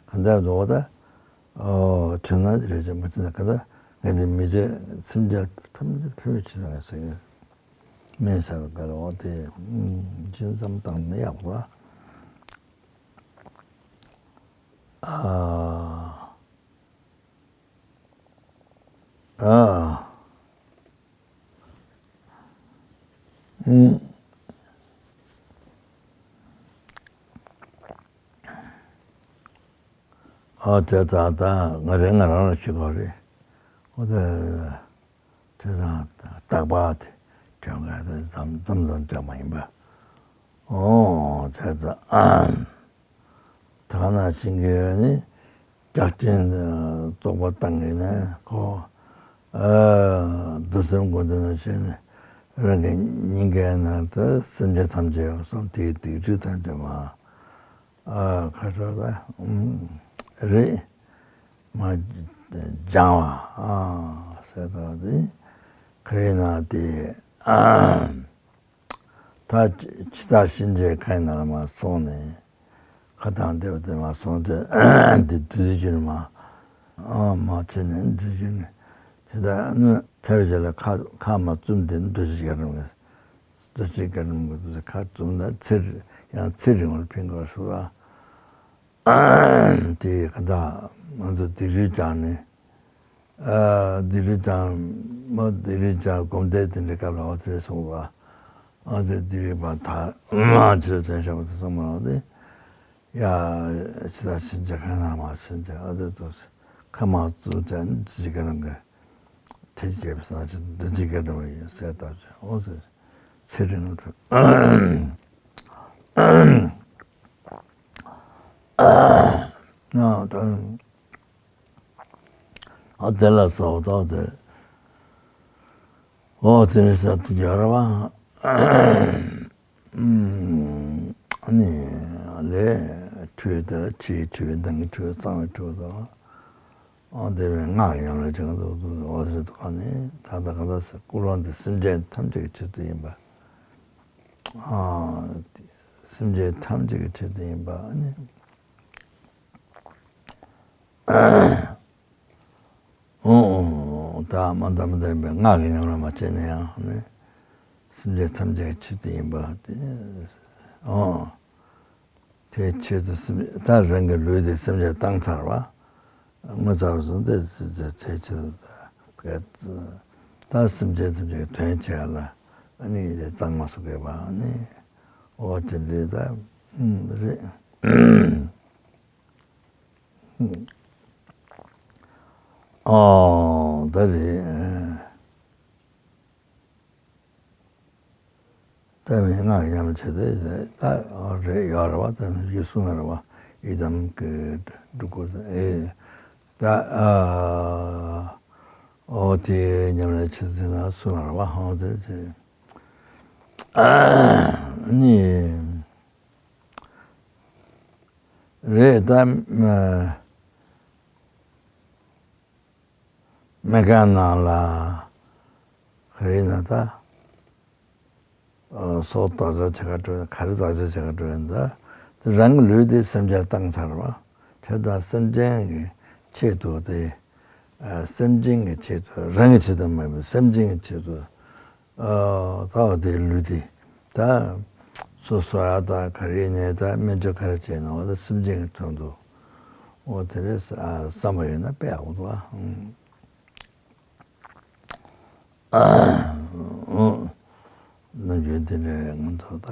ག་འདྲ་འགྲོ་བ་ད་ཨོ་དྲན་ན་དེ་རེད་ཅེས་མ་དྲན་ན་ག་ད་ངས་དེ་མི་ཚེ་སེམས་ཅན་ཐམས་ཅད་ཕན་པའི་ཆེད་དུ་ཟེར་གི་སྨན་ཟ་བའི་སྐལ་བ་དེ་ཅི་ཙམ་བཏང་ན་ཡག་པ། ཨ། ཨ། ཨུ། ཨ་དེ་ད་ད་ང་རེ་ང་རང་ལ་བྱེད་དགོས་རེད། ཨོ་དེ་དེ་དང་རྟག་པ་དེ་དྲན་ག་དེ་ཙམ་ཙམ་ཙམ་དྲན་པ་ཡིན་པ། ཨོ་དེ་ད་ཨ། ད་ནང་བཞིན་གྱི་ནི་རྒྱགས་ཅན་བཙོག་པ་བཏང་གི་ནས་ཁོ་ཨ་འདུ་སེམས་སྒོ་འདི་ནང་བྱས་ནས་རང་གི་སྙིང་གའི་ནང་དུ་སེམས་ཅན་ཐམས་ཅད་ཡོད་བསམ་དེའི་སྡིག་སྒྲིབ་ཐམས་ཅད་མ་ཨ་ཁ་ཤོར་ད་རེད་མ་སྦྱང་བ་ཨ་ཟེར་ད་དེ་ཁ་རི་ན་དེ་ཨ། ད་ཕྱི་ཕྱི་ཐག་གཤིན་རྗེའི་ཁའི་ནང་ལ་མར་སོང་ནས་ཁ་གདངས་བསྡད་པ་དེ་མར་སོང་སྟེ་འདི་བདུད་རྩི་བྱིན་མ་ཨ་མ་བྱས་ནས་བདུད་རྩི་བྱིན་དེ་ལྟར་ཐལ་བའི་རྗེས་ལ་ཁ་ཁ་མར་བཙུམས་ཏེ་རྡོ་རྗེ་རྒྱ་གྲམ་གྱི་རྡོ་རྗེ་རྒྱ་གྲམ་གྱི་ཁ་བཙུམས་ན་ཚེ་ཡང་ཚེ་རིང་བར་ཕན་དགོས་ཞུ་ལ། དེ་ག་ད་ང་ཚོ་སྡིག་རུས་སྦྱངས་ནས་ཨ་སྡིག་རུས་སྦྱངས་མ་སྡིག་རུས་སྦྱངས་སྒོམ་བཟླས་དེ་འདྲའི་སྐབས་ལ་འོ་དེ་རེད་སོང་ལ་ཨ་དེ་སྡིག་རུས་པ་ད་མ་ཕྱིར་དོན་བྱ་བ་དེ་ཚང་མ་ལ་དེ་ཡ་ཕྱི་ཐག་གཤིན་རྗེ་ཁ་ནང་མར་སོང་སྟེ་ཨ་དེ་དུ་ཁ་མར་བཙུམས་ཏེ་འདི་ཅི་ག་རང་གི་དེ་རྒྱལ་པོ་སངས་རྒྱས་འདི་ཅི་ག་རང་ཡིན་ཟེར་ལྟར་བྱས་འོ་ཟེར་ཚེ་རིང་ལ་ཕུལ། ཨ་ད། ཨ་དེ་ལ་སོགས་ཏོག་དེ། འོ་དེ་ནི་ས་དེ་རྒྱལ་བ། ཨ་ནི་ལས་ཁྲོས་དེ་ལ་ཕྱིའི་ཁྲོས་ནང་གི་ཁྲོས་གཙང་བའི་ཁྲོས་དང་། ཨ་དེ་བས་སྔགས་ཉམས་ལ་བྱང་དུ་འོ་ཟེར་དུ་ཁ་ནི་ད་ལྟ་ག་ལ་ས་ཀུན་སློང་དེ་སེམས་ཅན་ཐམས་ཅད་ཀྱི་ཆེད་དུ་ཡིན་པ། ཨ་སེམས་ཅན་ཐམས་ཅད་ཀྱི་ཆེད་དུ་ཡིན་པ་ཨ་ནི། ཨོ་ཨོ་ད་མ་འདམ་ལྡན་པའི་སྔགས་ཀྱི་ཉམས་ལ་མ་བྱས་ན་ཡང་ནི་སེམས་ཅན་ཐམས་ཅད་ཆེད་དུ་ཡིན་པ་དེ་ཨོ་དེའི་ཆེད་དུ་སེམས་ད་རང་གི་ལུས་དེ་སེམས་ཅན་བཏང་ཚར་བ་ངོ་ཚ་བ་བཟུང་སྟེ་ཚེ་ཚེ་ཆེད་དུ་ད་སེམས་ཅན་ཐམས་ཅད་ཀྱི་དོན་བྱས་ལ་ཨ་ནི་དེ་གཙང་མ་སུ་དགོས་པ་ཨ་ནི་ཨོ་དེ་འདྲའི་ད་རེད། ཨོ་ད་རེད། ད་མི་སྔགས་ཉམས་བྱེད་དེ་ད་རེད་ཡོད་རེད་བ། ད་ནི་ཡུལ་གསུང་རེད་བ། ཡི་དམ་གྱི་སྒྲུབ་སྐོར་ཨེ་ད་ཨ་ ཨོ་དེ་ཉམས་ལེན་བྱེད་ཚུལ་ན་གསུང་བར་བ་ཧང་ཟེར་གྱི། ཨ་ནི་རེད་ད། མེ་མེ་ཀ་ནང་ལ་ག་རེ་ན་ད། སྲོག་བདག་སྐྱོང་བྱེད་ག་འགྲོ་ཡིན། ག་རེ་བདག་སྐྱོང་བྱེད་ག་འགྲོ་ཡིན་ད། དེ་རང་གི་ལུས་དེ་སེམས་ཅན་བཏང་ཚར་བ། བྱས་ཙང་སེམས་ཅན་གྱི་ཆེད་དུ་དེ། སེམས་ཅན་གྱི་ཆེད་དུ། རང་གི་ཆེད་དུ་མ་ཡིན་པར་སེམས་ཅན་གྱི་ཆེད་དུ། ད་བ་དེ་ལུས་དེ་ད་སོ་སོ་ཡ་ད་ག་རེ་ནས་ད་སྨན་བཅོས་ག་རེ་བྱས་ན་བ་ད་སེམས་ཅན་གྱི་དོན་དུ། འོ་དེ་རེད་བསམ་པ་ཡོད་ན་དཔེ་ཡག་པོ་འདུག་ཨ། ནམ་རྒྱུན་དེ་འདྲའི་ང་ཚོ་ད་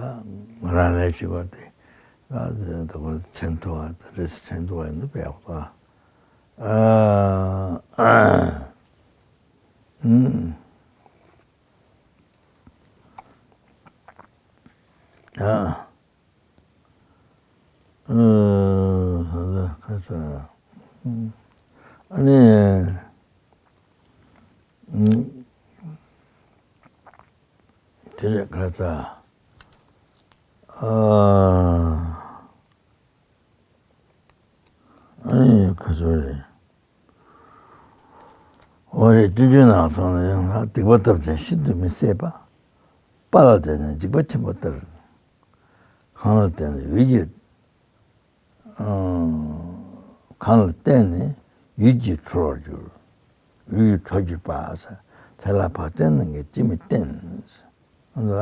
ང་རང་ལས་བྱེད་པ་དེ་ད་ཁོ་དྲན་ཐུབ་པ་དེ་རེས་དྲན་ཐུབ་པ་ཡིན་ན་དཔེ་ཡག་པོ། ཨ་ཨ་ཨ། ཨ་ནི་དེ་ལས་ཁ་ཚ། ཨ་ནི་ཁ་ཚ་རེད། འོ་རེད། སྤྱོད་འཇུག་ནང་སོང་ན་ཡང་ན། སྡིག་པ་སྟོབས་ཅན་ཤིན་ཏུ་མི་བཟད་པ། དཔའ་ལ་བརྟེན་ནས་འཇིགས་པ་ཆེན་པོ་སྟེར། གང་ལ་བརྟེན་ནས་ཡུལ་གྱི། གང་ལ་བརྟེན་ནས་ཡུལ་གྱིས་གྲོལ་བར་འགྱུར། ཡུལ་གྱིས་གྲོལ་གྱུར་པ། དེ་ལ་བག་ཅན་རྣམས་ཀྱིས་ཅི་མི་བརྟེན། ཨ་ནི་བ་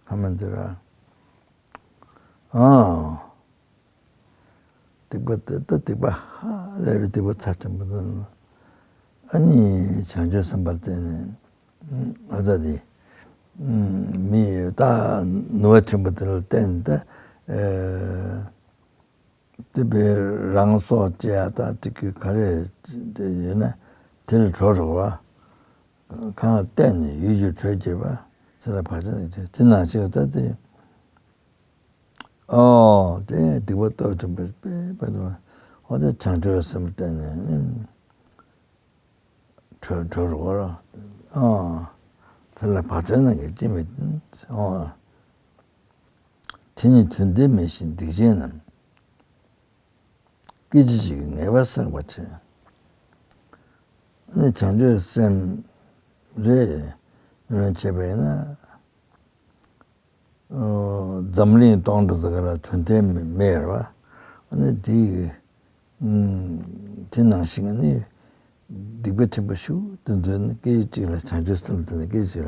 ཁ་མ་འདི་ར། ཨ། སྡིག་པ་དེ་ད་སྡིག་པ་ཧ་ལས་པའི་སྡིག་པ་ཚབས་ཆེན་པོ་དང་། ཨ་ནི་བྱང་ཆུབ་སེམས་དཔའ་བརྟེན་ནས་ཨ་ད་དེ་མི་ད་ནུས་པ་ཆེན་པོ་དེ་ལ་བརྟེན་ནས་ད་དེ་བས་རང་སྲོག་བཅད་ཡ་ད་དེ་གི་ག་རེ་དེ་ཡོད་ན་དེ་ལ་གྲོལ་རོགས་བ། གང་ལ་བརྟེན་ནས་ཡུལ་གྱི་གྲོལ་གྱུར་པ། དེ་ལ་བག་ཅན་དེ་ནང་ཞིག་ད་དེ། ཨོ། དེ་སྡིག་པ་སྟོབས་ཆེན་པོ་དཔེ་དཔེ་དུ་མ། ཨོ་དེ་བྱང་ཆུབ་སེམས་བརྟེན་ནས་གྲོལ་གྲོལ་རོགས། ཨོ་དེ་ལ་བག་ཅན་རྣམས་ཀྱིས་ཅི་མི། ཨོ་དེ་ནི་དོན་ལྡན་མིན་ཞིང་སྡིག་ཅན་རྣམས། སྐད་ཅིག་གཅིག་གིས་ངེས་པར་བསྲེག་པར་བྱེད། ཨ་ནི་བྱང་ཆུབ་སེམས་རེ་རེ་བྱས་པ་ཡིན་ན། འཛམ་གླིང་སྟོང་གྲོགས་དེ་ག་ལ་དོན་ལྡན་མེད་རེད་བ། ཨ་ནི་དེ་དེ་ནང་བཞིན་ནི་སྡིག་པ་ཆེན་པོ་ཞིག་དེ་ཚོ་ནི་སྐད་ཅིག་ལ་བྱང་ཆུབ་སེམས་དེ་ནི་སྐད་ཅིག་ལ་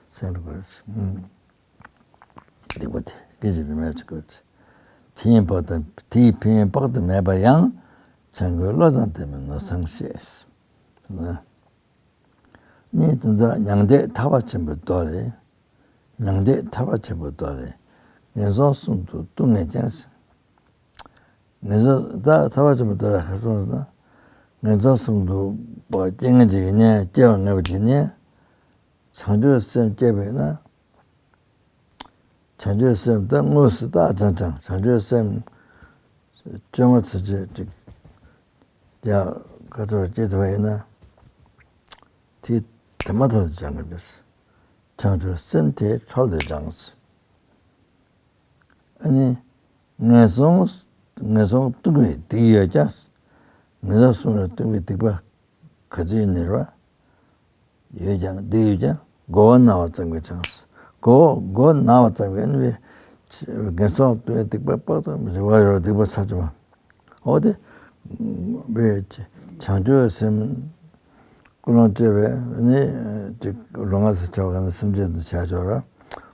སེམས་རུ་དགོས། སྡིག་པ་དེ་སྐད་ཅིག་ལ་མེད་ཅིག་དགོས། དེ་ཡི་བག་དང་དེ་ཡི་ཕན་ཡོན་དཔག་ཏུ་མེད་པ་ཡང་། བྱམས་མགོན་བློ་དང་ལྡན་པས་ནོར་ཚང་ཤེས། ནི་དེ་ཚོ་མྱང་འདས་ཐར་པ་ཆེན་པོའི་མདོ་ལས། མྱང་འདས་ཐར་པ་ཆེན་པོའི་མདོ་ལས། ངན་སོང་གསུམ་དུ་ལྟུང་ངེས་ཀྱང་། ངན་སོང་ད་ཐར་པ་ཆེན་པོའི་མདོ་ལས་ག་རེ་གསུངས་ན། ངན་སོང་གསུམ་དུ་སྐྱེ་ངེས་ཀྱི་ཡོད་ནའི་སྐྱེ་བ་ངེས་པ་ཅིག་ནས། བྱང་ཆུབ་སེམས་སྐྱེས་པས་ན། བྱང་ཆུབ་སེམས་དེ་དངོས་སུ་ད་ཅང་ཅང་བྱང་ཆུབ་སེམས་བཅོས་མ་ཚུན་ཆད་ཅིག་ཡང་ཁ་ཐོར་སྐྱེ་ཐུབ་པ་ཡིན་ན། དེ་དེ་མ་ཐག་ཏུ་སྦྱང་དགོས་པས། བྱང་ཆུབ་སེམས་དེ་འཕྲལ་དུ་སྦྱངས། ཨ་ནི་ངན་སོང་ངན་སོང་ལྟུང་བའི་སྡིག་ཡོད་ཀྱང་། ངན་སོང་གསུམ་ལ་ལྟུང་བའི་སྡིག་པ་ག་ཚོད་ཡིན་ནི་རེད་བ། ཡོད་ཀྱང་སྡིག་ཡོད་ཀྱང་མགོ་བོ་ན་བ་ཙམ་གྱིས་བྱང་། མགོ་བོ་མགོ་ན་བ་ཙམ་གྱིས་ཨ་ནི་བས་ངན་སོང་ལྟུང་བའི་སྡིག་པ་དཔག་ཏུ་མི་འཇུག་པ་ཡོད་རེད། སྡིག་པ་ཚབས་ཆེ་བ། འོ་དེ་བས་བྱང་ཆུབ་སེམས་ཀུན་སློང་བཅས་པས་ནི་ཅིག་ལུས་ངག་ཡིད་གསུམ་བྱ་བ་གང་དང་སེམས་ཅན་དུ་བྱ་ཆོག་ར།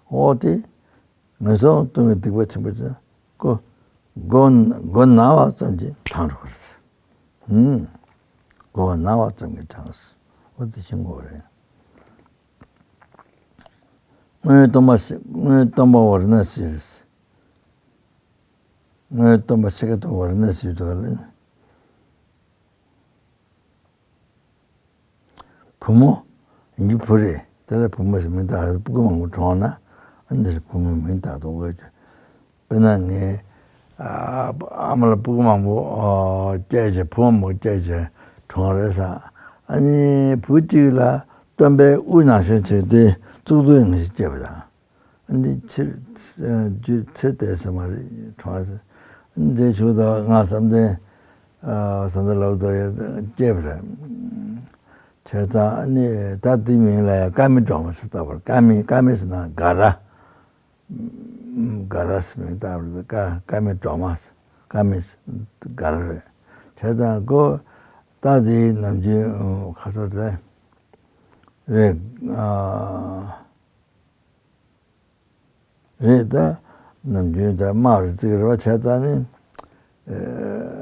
འོ་དེ། ངན་སོང་ལྟུང་བའི་སྡིག་པ་ཆེན་པོ་ཅན་ཀོ། མགོ་མགོ་ན་བ་ཙམ་གྱིས་བྱང་རུ་བར། ཧུམ། མགོ་བ་ན་བ་ཙམ་གྱིས་བྱང་། འོ་དེ་ཤེས་དགོས་རེད། སྔོན་སྟོན་པ་ཞིག་སྔོན་སྟོན་པ་ཝཱ་ར་ཎ་སི་རེད། སྔོན་སྟོན་པ་ཤི་ཁ་ཏོ་ཝཱ་ར་ཎ་སི་དུ་ག་ལ། བུ་མོ། ཡིན་རྒྱུ་བུ་རེད། དེ་ལ་བུ་མོ་ཞིག་མིང་བཏགས། སྤུ་གུ་མང་པོ་གྲོངས་ན། ཨ་འདིར་བུ་མོ་མིང་བཏགས་འདུག་དགོས་ཀྱི། དཔེར་ན་ངའི་ཨ་ཨ་མ་ལ་སྤུ་གུ་མང་པོ་སྐྱེས་བྱས། བུ་མོ་མང་པོ་སྐྱེས་བྱས་གྲོངས་རེད་ས། ཨ་ནི་བུ་གཅིག་ལ་སྟོན་པའི་དབུ་ནང་བཞིན་བྱས་ཏེ་གཙུག་ཏོར་ཡང་ཞིག་སྐྱེས་པ་དང་། ཨ་ནི་ཕྱིར་རྒྱུ་ཚེ་འདས་ཟེར་མ་རེད་གྲོངས་ཟེར། ཨ་ནི་དེ་བྱུང་ད་ང་བསམ་གཏན་བཟའ་ཟླ་ལའུ་ཏ་རི་སྐྱེས་པ་རེད། བྱས་ཙང་ཨ་ནི་ད་འདི་མིང་ལ་ཡང་ཀ་མི་སྒྲོལ་མ་ཟེར་བཏགས་པ་རེད། ཀ་མི་ཀ་མི་ཟེར་ན་དགའ་ར། དགའ་ར་ཟེར་མིང་བཏགས་པ་རེད། ཀ་ཀ་མི་སྒྲོལ་མ་ཟེར། ཀ་མི་ཟེར་དགའ་ར་རེད། བྱས་ཙང་ཁོ་ད་དེའི་ནམ་རྒྱུན་ཁ་ཐོར་དེ་རེད། ཨ་རེད་ད། ནམ་རྒྱུན་ད་དམག་རེ་བརྩི་གི་རེད་བ། བྱས་ཙང་ནི་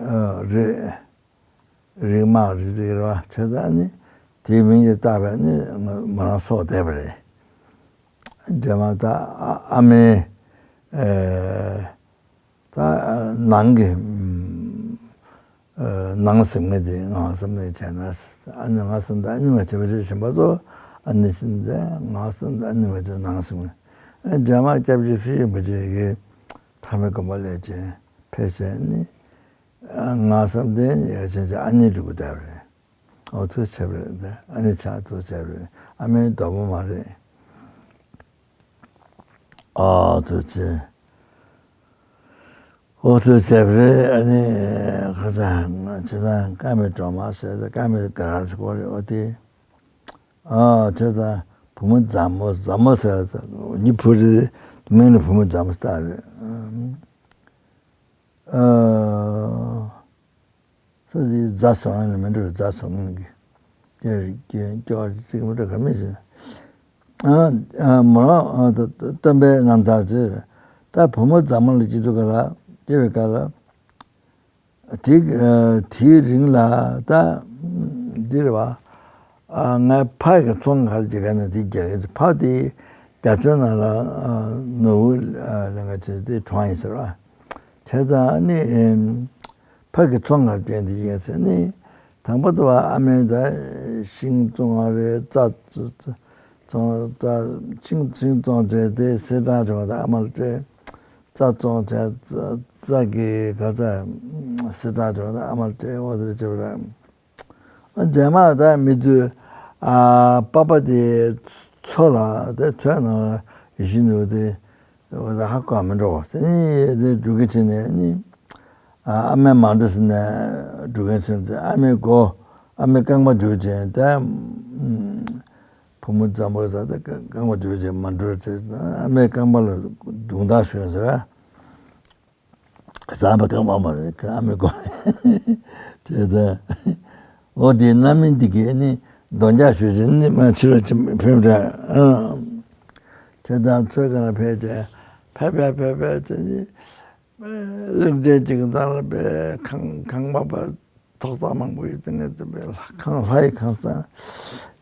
ཨ་རེད། རིགས་དམག་རེ་བརྩི་གི་རེད་བ། བྱས་ཙང་ནི་དེའི་མིང་དེ་བཏགས་པས་ནི་མོ་རང་སྲོག་བསྡད་པ་རེད། རྗེས་མ་ད་ཨ་ཨ་མའི་ཨ་ད་ནང་གི་ཨ་ནང་ཟེར་མཁན་དེ་ང་བསམ་གཏན་བྱས་ན། ཨ་ནི་ང་བསམ་གཏན་ཨ་ནི་མ་བྱས་པ་ཞིག་གཞན་པ་ཚོ་ཨ་ནི་ཟེར་ནས། ང་བསམ་གཏན་ཨ་ནི་མ་བྱས་ནང་ཟེར་མཁན། ཨ་རྗེས་མ་སྐྱབས་རྗེ་ཧྥུ་ཤི་རིན་པོ་ཆེ་གིས་མཐའ་མའི་དགོངས་པ་ལེན་བྱས་ཕེབས་བྱས་ནི། ང་བསམ་གཏན་ཡ་ཆེན་ཆེན་ཨ་ནེ་འབྲུག་པ་བསྡད་པ་རེད། ཨོ་ཐུགས་ཆེ་བ་རེད། ཨ་ནེ་ཆགས་ཐུགས་ཆེ་བ་རེད། ཨ་མའི་བདག་པོ་མ་རེད། ཨོ་ཐུགས་ཆེ། ཨོ་ཐུགས་ཆེ་བ་རེད། ཨ་ནི་ཁ་ཚ་ང་ཇི་ལྟར་ཀ་མི་སྒྲོལ་མ་ཟེར་ཏེ་ཀ་མི་དགའ་ར་ཟེར་གོ་རེད། ཨོ་དེ་ཨ་ཇི་ལྟར་བུ་མོ་མཛའ་མོ་མཛའ་མོ་ཟེར་ཏེ་ནི་བུ་རེད། མིང་ནི་བུ་མོ་མཛའ་མོ་ཟེར་རེད། ཨ། ས་དེའི་རྫ་སོང་ནས་མི་འགྲོ་བའི་རྫ་སོང་ནས་ཀྱི། དེར་སྐྱོ་སྐྱོ་བ་ཅིག་མི་འགྲོ་ག་མི་ཤེས། ཨ་ཨ་མོ་རང་ཨ་ད་ད་སྟོན་པའི་རྣམ་ཐར་ཚོས་ད་བུ་མོ་མཛའ་མོ་ལ་སྐྱེ་དུས་ག་ལ་སྐྱེ་བའི་སྐབས་ལ། དེ་ཨ་དེའི་རིང་ལ་ད་འདིར་བ་ཨ་ང་ཕ་གི་ཚོང་ག་རེ་རྒྱག་ག་ན་དེ་རྒྱག་གི་ཕ་དེ་རྒྱ་མཚོའི་ནང་ལ་ཨ་ནོར་བུ་ཨ་ལེན་ག་བྱས་དེ་གྲོངས་ཡིན་ཟེར་བ། བྱས་ཙང་ནི་ཕ་གི་ཚོང་ངར་བསྟན་དེ་ཡིན་ཟེར་ནི། དང་པོ་དུ་བ་ཨ་མས་ད་ཤིང་བཙོང་བ་རེད། རྩྭ་བཙོང་རྩྭ་ཤིང་ཤིང་བཙོང་བྱས་ཏེ་སེར་ཐང་བྱུང་བ་དང་ཨ་མ་ལ་སྤྲད། རྩྭ་བཙོང་བྱས་རྩྭ་རྩྭ་གི་ག་ཚ་སེར་ཐང་བྱུང་བ་དང་ཨ་མ་ལ་སྤྲད། འོ་དེ་བྱས་པ་རེད། རྗེས་མ་ད་མི་ཚོས་ཨ་པགས་པ་དེ་མཚོ་ལ་དེ་མཚོའི་ནང་བཞིན་དུ་དེ་ཧ་གོ་མི་འགྲོ་བ་དེ་ནི་དེ་འགྲོ་གི་བྱས་ནས་ནི་ཨ་ཨ་མས་མ་འགྲོ་ཟེར་ནས་འགྲོ་གི་བྱས་ནས་ཨ་མའི་མགོ་ཨ་མའི་རྐང་པ་འགྲོ་བྱས་ད་བུ་མོ་མཛའ་མོ་ཟ་ད་རྐང་པ་འགྲོ་བྱས་མ་འགྲོ་བྱས་ཨ་མའི་རྐང་པ་ལ་རྡུང་རྡེག་ཞུས་ཟེར། ཟ་བ་གང་མང་མང་རེད་ཨ་མའི་མགོ། དེ་ལྟར། འོ་དེ་རྣམ་སྨིན་འདི་གས་ནི་རྡོ་རྒྱག་ཞུ་ཞིང་ནི་མ་ཕྱི་རུ་ཕྱིན་ཕེབས་འདྲ། དེ་དང་ཚོད་གང་ལ་ཕེབས་ཏེ་ཕེབས་ཕེབས་ཕེབས་ཕེབས་ཏེ་ནི་གླིང་ཕྲན་ཅིག་དང་ལ་པའི་ཁང་ཁང་པ་པ། ཐོག་བརྩེགས་མང་པོ་ཡོད། དེ་ནས་དེ་པའི་ལྷ་ཁང་ལྷ་ཡི་ཁང་བཟང་།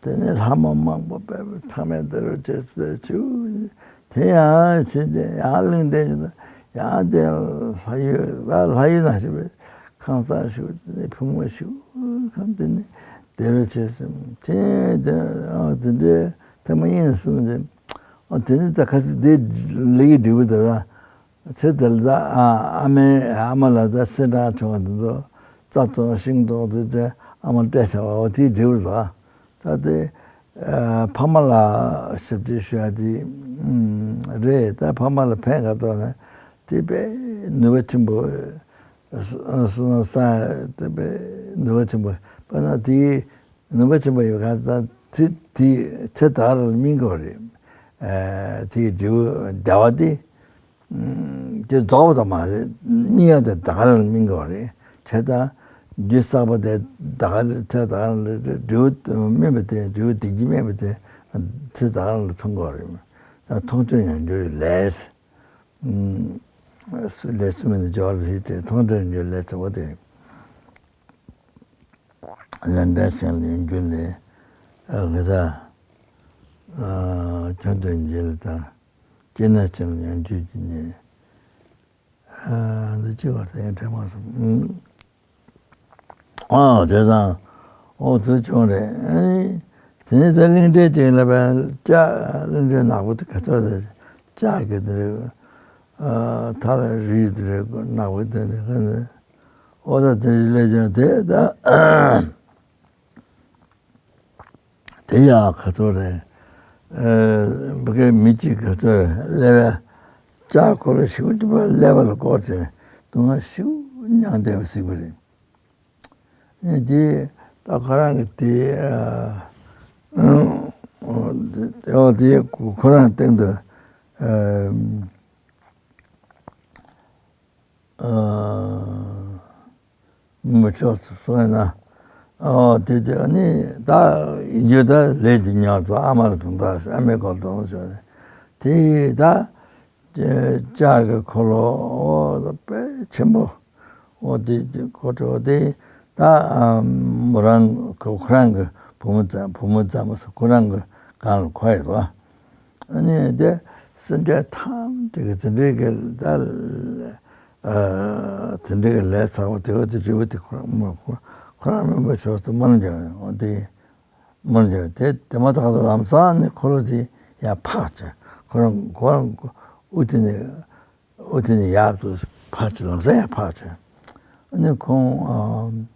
དེ་ནས་ལྷ་མོ་མང་པོ་པའི་ཚང་མས་འདི་རུ་བྱས་པའི་ཆུ། དེ་ཡང་ཕྱིན་ཏེ་ཡང་གླིང་ཕྲན་ཅིག་དང་ཡང་དེ་ལྷ་ཡུལ་ལ་ལྷ་ཡུལ་ན་ཞིག་པའི་ཁང་བཟང་ཞིག་དེ་ནས་ཕུང་པོ་ཞིག་ཁང་དེ་ནས་དེ་རུ་བྱས་སོང་། དེ་དེ་དེ་འདྲའི་ཐེངས་མ་གཉིས་ནས་གསུངས་ཏེ། དེ་ནས་ད་ཁ་སི་དེ་ལེགས་འགྲིག་པ་དེ་ར། ཚེ་འདི་ལ་ད་ཨ་ཨ་མའི་ཨ་མ་ལ་ད་སེར་ཐང་བྱུང་བ་དེ་ཚོ་རྩྭ་བཙོང་ཤིང་བཙོང་དུས་ཚེ་ཨ་མ་སྤྲད་བྱ་བ་འོ་དེའི་འབྲས་བུ་ལ་ད་དེ་ཕ་མ་ལ་ཞབས་ཕྱི་ཞུ་ཡ་དེ་རེད། ད་ཕ་མ་ལ་ཕན་ག་ཐོགས་ནས་དེ་དཔེ་ནུས་པ་ཆེན་པོ་སོ་སོ་ན་ས་དེ་དཔེ་ནུས་པ་ཆེན་པོ་དཔེར་ན་དེའི། ནུས་པ་ཆེན་པོ་ཡོད་ཁ་ཚ་ཚེ་དེ་ཚེ་ད་ག་རང་ལ་སྨིན་དགོས་རེད། ཨ་དེའི་འབྲས་བུ་བདེ་བ་དེ་དེ་རྫོགས་པ་དང་མ་རེད། སྨིན་ཡ་དེ་ད་ག་རང་ལ་སྨིན་དགོས་རེད། བྱས་ཙང་རྒྱུ་བསགས་པ་དེ་ད་ག་རེད། ཚེ་ད་ག་རང་ལ་རེད། འབྲས་བུ་སྨིན་པ་དེ་འབྲས་བུ་བདེ་སྐྱིད་སྨིན་པ་དེ་ཚེ་ད་ག་རང་ལ་ཐོན་དགོས་རེད། ད་མཐོང་ཆོས་མྱོང་འགྱུར་ལས། ལས་གསུམ་ནི་སྦྱོར་བ་ཞིག་སྟེ་མཐོང་ཆོས་མྱོང་འགྱུར་ལས་གསུམ་པོ་དེ། ལས་འབྲས་གཞན་ལ་ཡོང་རྒྱུ་ལས། ཨ་གི་ད། ཨ་ཁྱོད་དོན་རྒྱུ་ལ་དང་། སྐྱེ་གནས་ཆེན་ལ་ཡོང་རྒྱུ་གྱི་ནི། ཨ་འདི་གཅིག་བར་དེ་ཡང་དྲན་མ་སོང་། ཨ་བྱས་ཙང་། ཨོ་དེ་བྱུང་རེད། ཨེ་དེ་ནས་ད་གླིང་ཕྲན་ཅིག་ལ་བས་ལྕགས་གླིང་ཕྲན་ནག་པོ་དེ་ག་ཚོད་རེད། ལྕགས་ཀྱི་དེ་རེད། ཨ་ཐ་ལ་རིལ་དེ་རེད། ནག་པོ་དེ་རེད། ཨོ་ད་དེ་ལས་ཀྱང་དེ་ད། དེ་ཡང་ག་ཚོད་རེད། ཨ་བོད་སྐད་མི་གཅིག་ག་ཚོད་རེད། ཀླད་པའི་ལྕགས་འཁོར་ལོ་ཞེ་པོ་ཅིག་ཀླད་པ་ལ་བསྐོར་བྱས་སྡུག་བསྔལ་ཞེ་པོ་མྱངས་བསྡད་པ་གཟིགས་པ་རེད། ཨ་དེ་ད་ཁོ་རང་གི་དེ་ཨ་ཨ་དེ་ཁོ་རང་སྟེང་དུ་ཨ། ཨ་མི་ཆོག་གསུང་ཡ་ན། ཨོ་དེ་དེ་ནི་ད་ཡིན་རྒྱུ་ད་ལས་དེ་ཉོག་ཏུ་ཨ་མ་ལ་དུང་ད་ཨ་མའི་སྐོར་དུང་ཞོག་ནས་དེ་ད་ལྕགས་ཀྱི་འཁོར་ལོ་ཨོ་དཔེ་ཆེན་པོ་ཨོ་དེ་དེ་འཁོར་ལོ་དེ་ད་མོ་རང་ཁོ་རང་གི་བུ་མོ་ཙམ་བུ་མོ་ཙམ་མ་སོ་ཁོ་རང་གི་སྒང་ལ་འཁོར་ཡོད་པ། ཨ་ནི་དེ་སེམས་ཅན་ཐམས་ཅད་ཀྱི་དེ་འདྲའི་གི་ད་ཨ་དེ་འདྲའི་གི་ལས་ཚ་བ་དེ་བ་དེ་རི་བ་དེ་ཁོ་རང་མ་ཁོ་ཁོ་རང་མིན་པ་ཆོག་ཏུ་མ་ལ་འཇོག་ཡོང་དེ་མ་ལ་འཇོག་དེ་དེ་མ་ཐག་ཏུ་ལམ་སང་ནི་འཁོར་ལོ་དེ་ཡར་འཕགས་བྱས་ཁོ་རང་ཁོ་རང་དབུ་དེ་ནས་དབུ་དེ་ནས་ཡར་དུ་འཕགས་བྱས་ལམ་སང་ཡར་འཕགས་བྱས་ཨ་ནི་ཁོང་ཨ།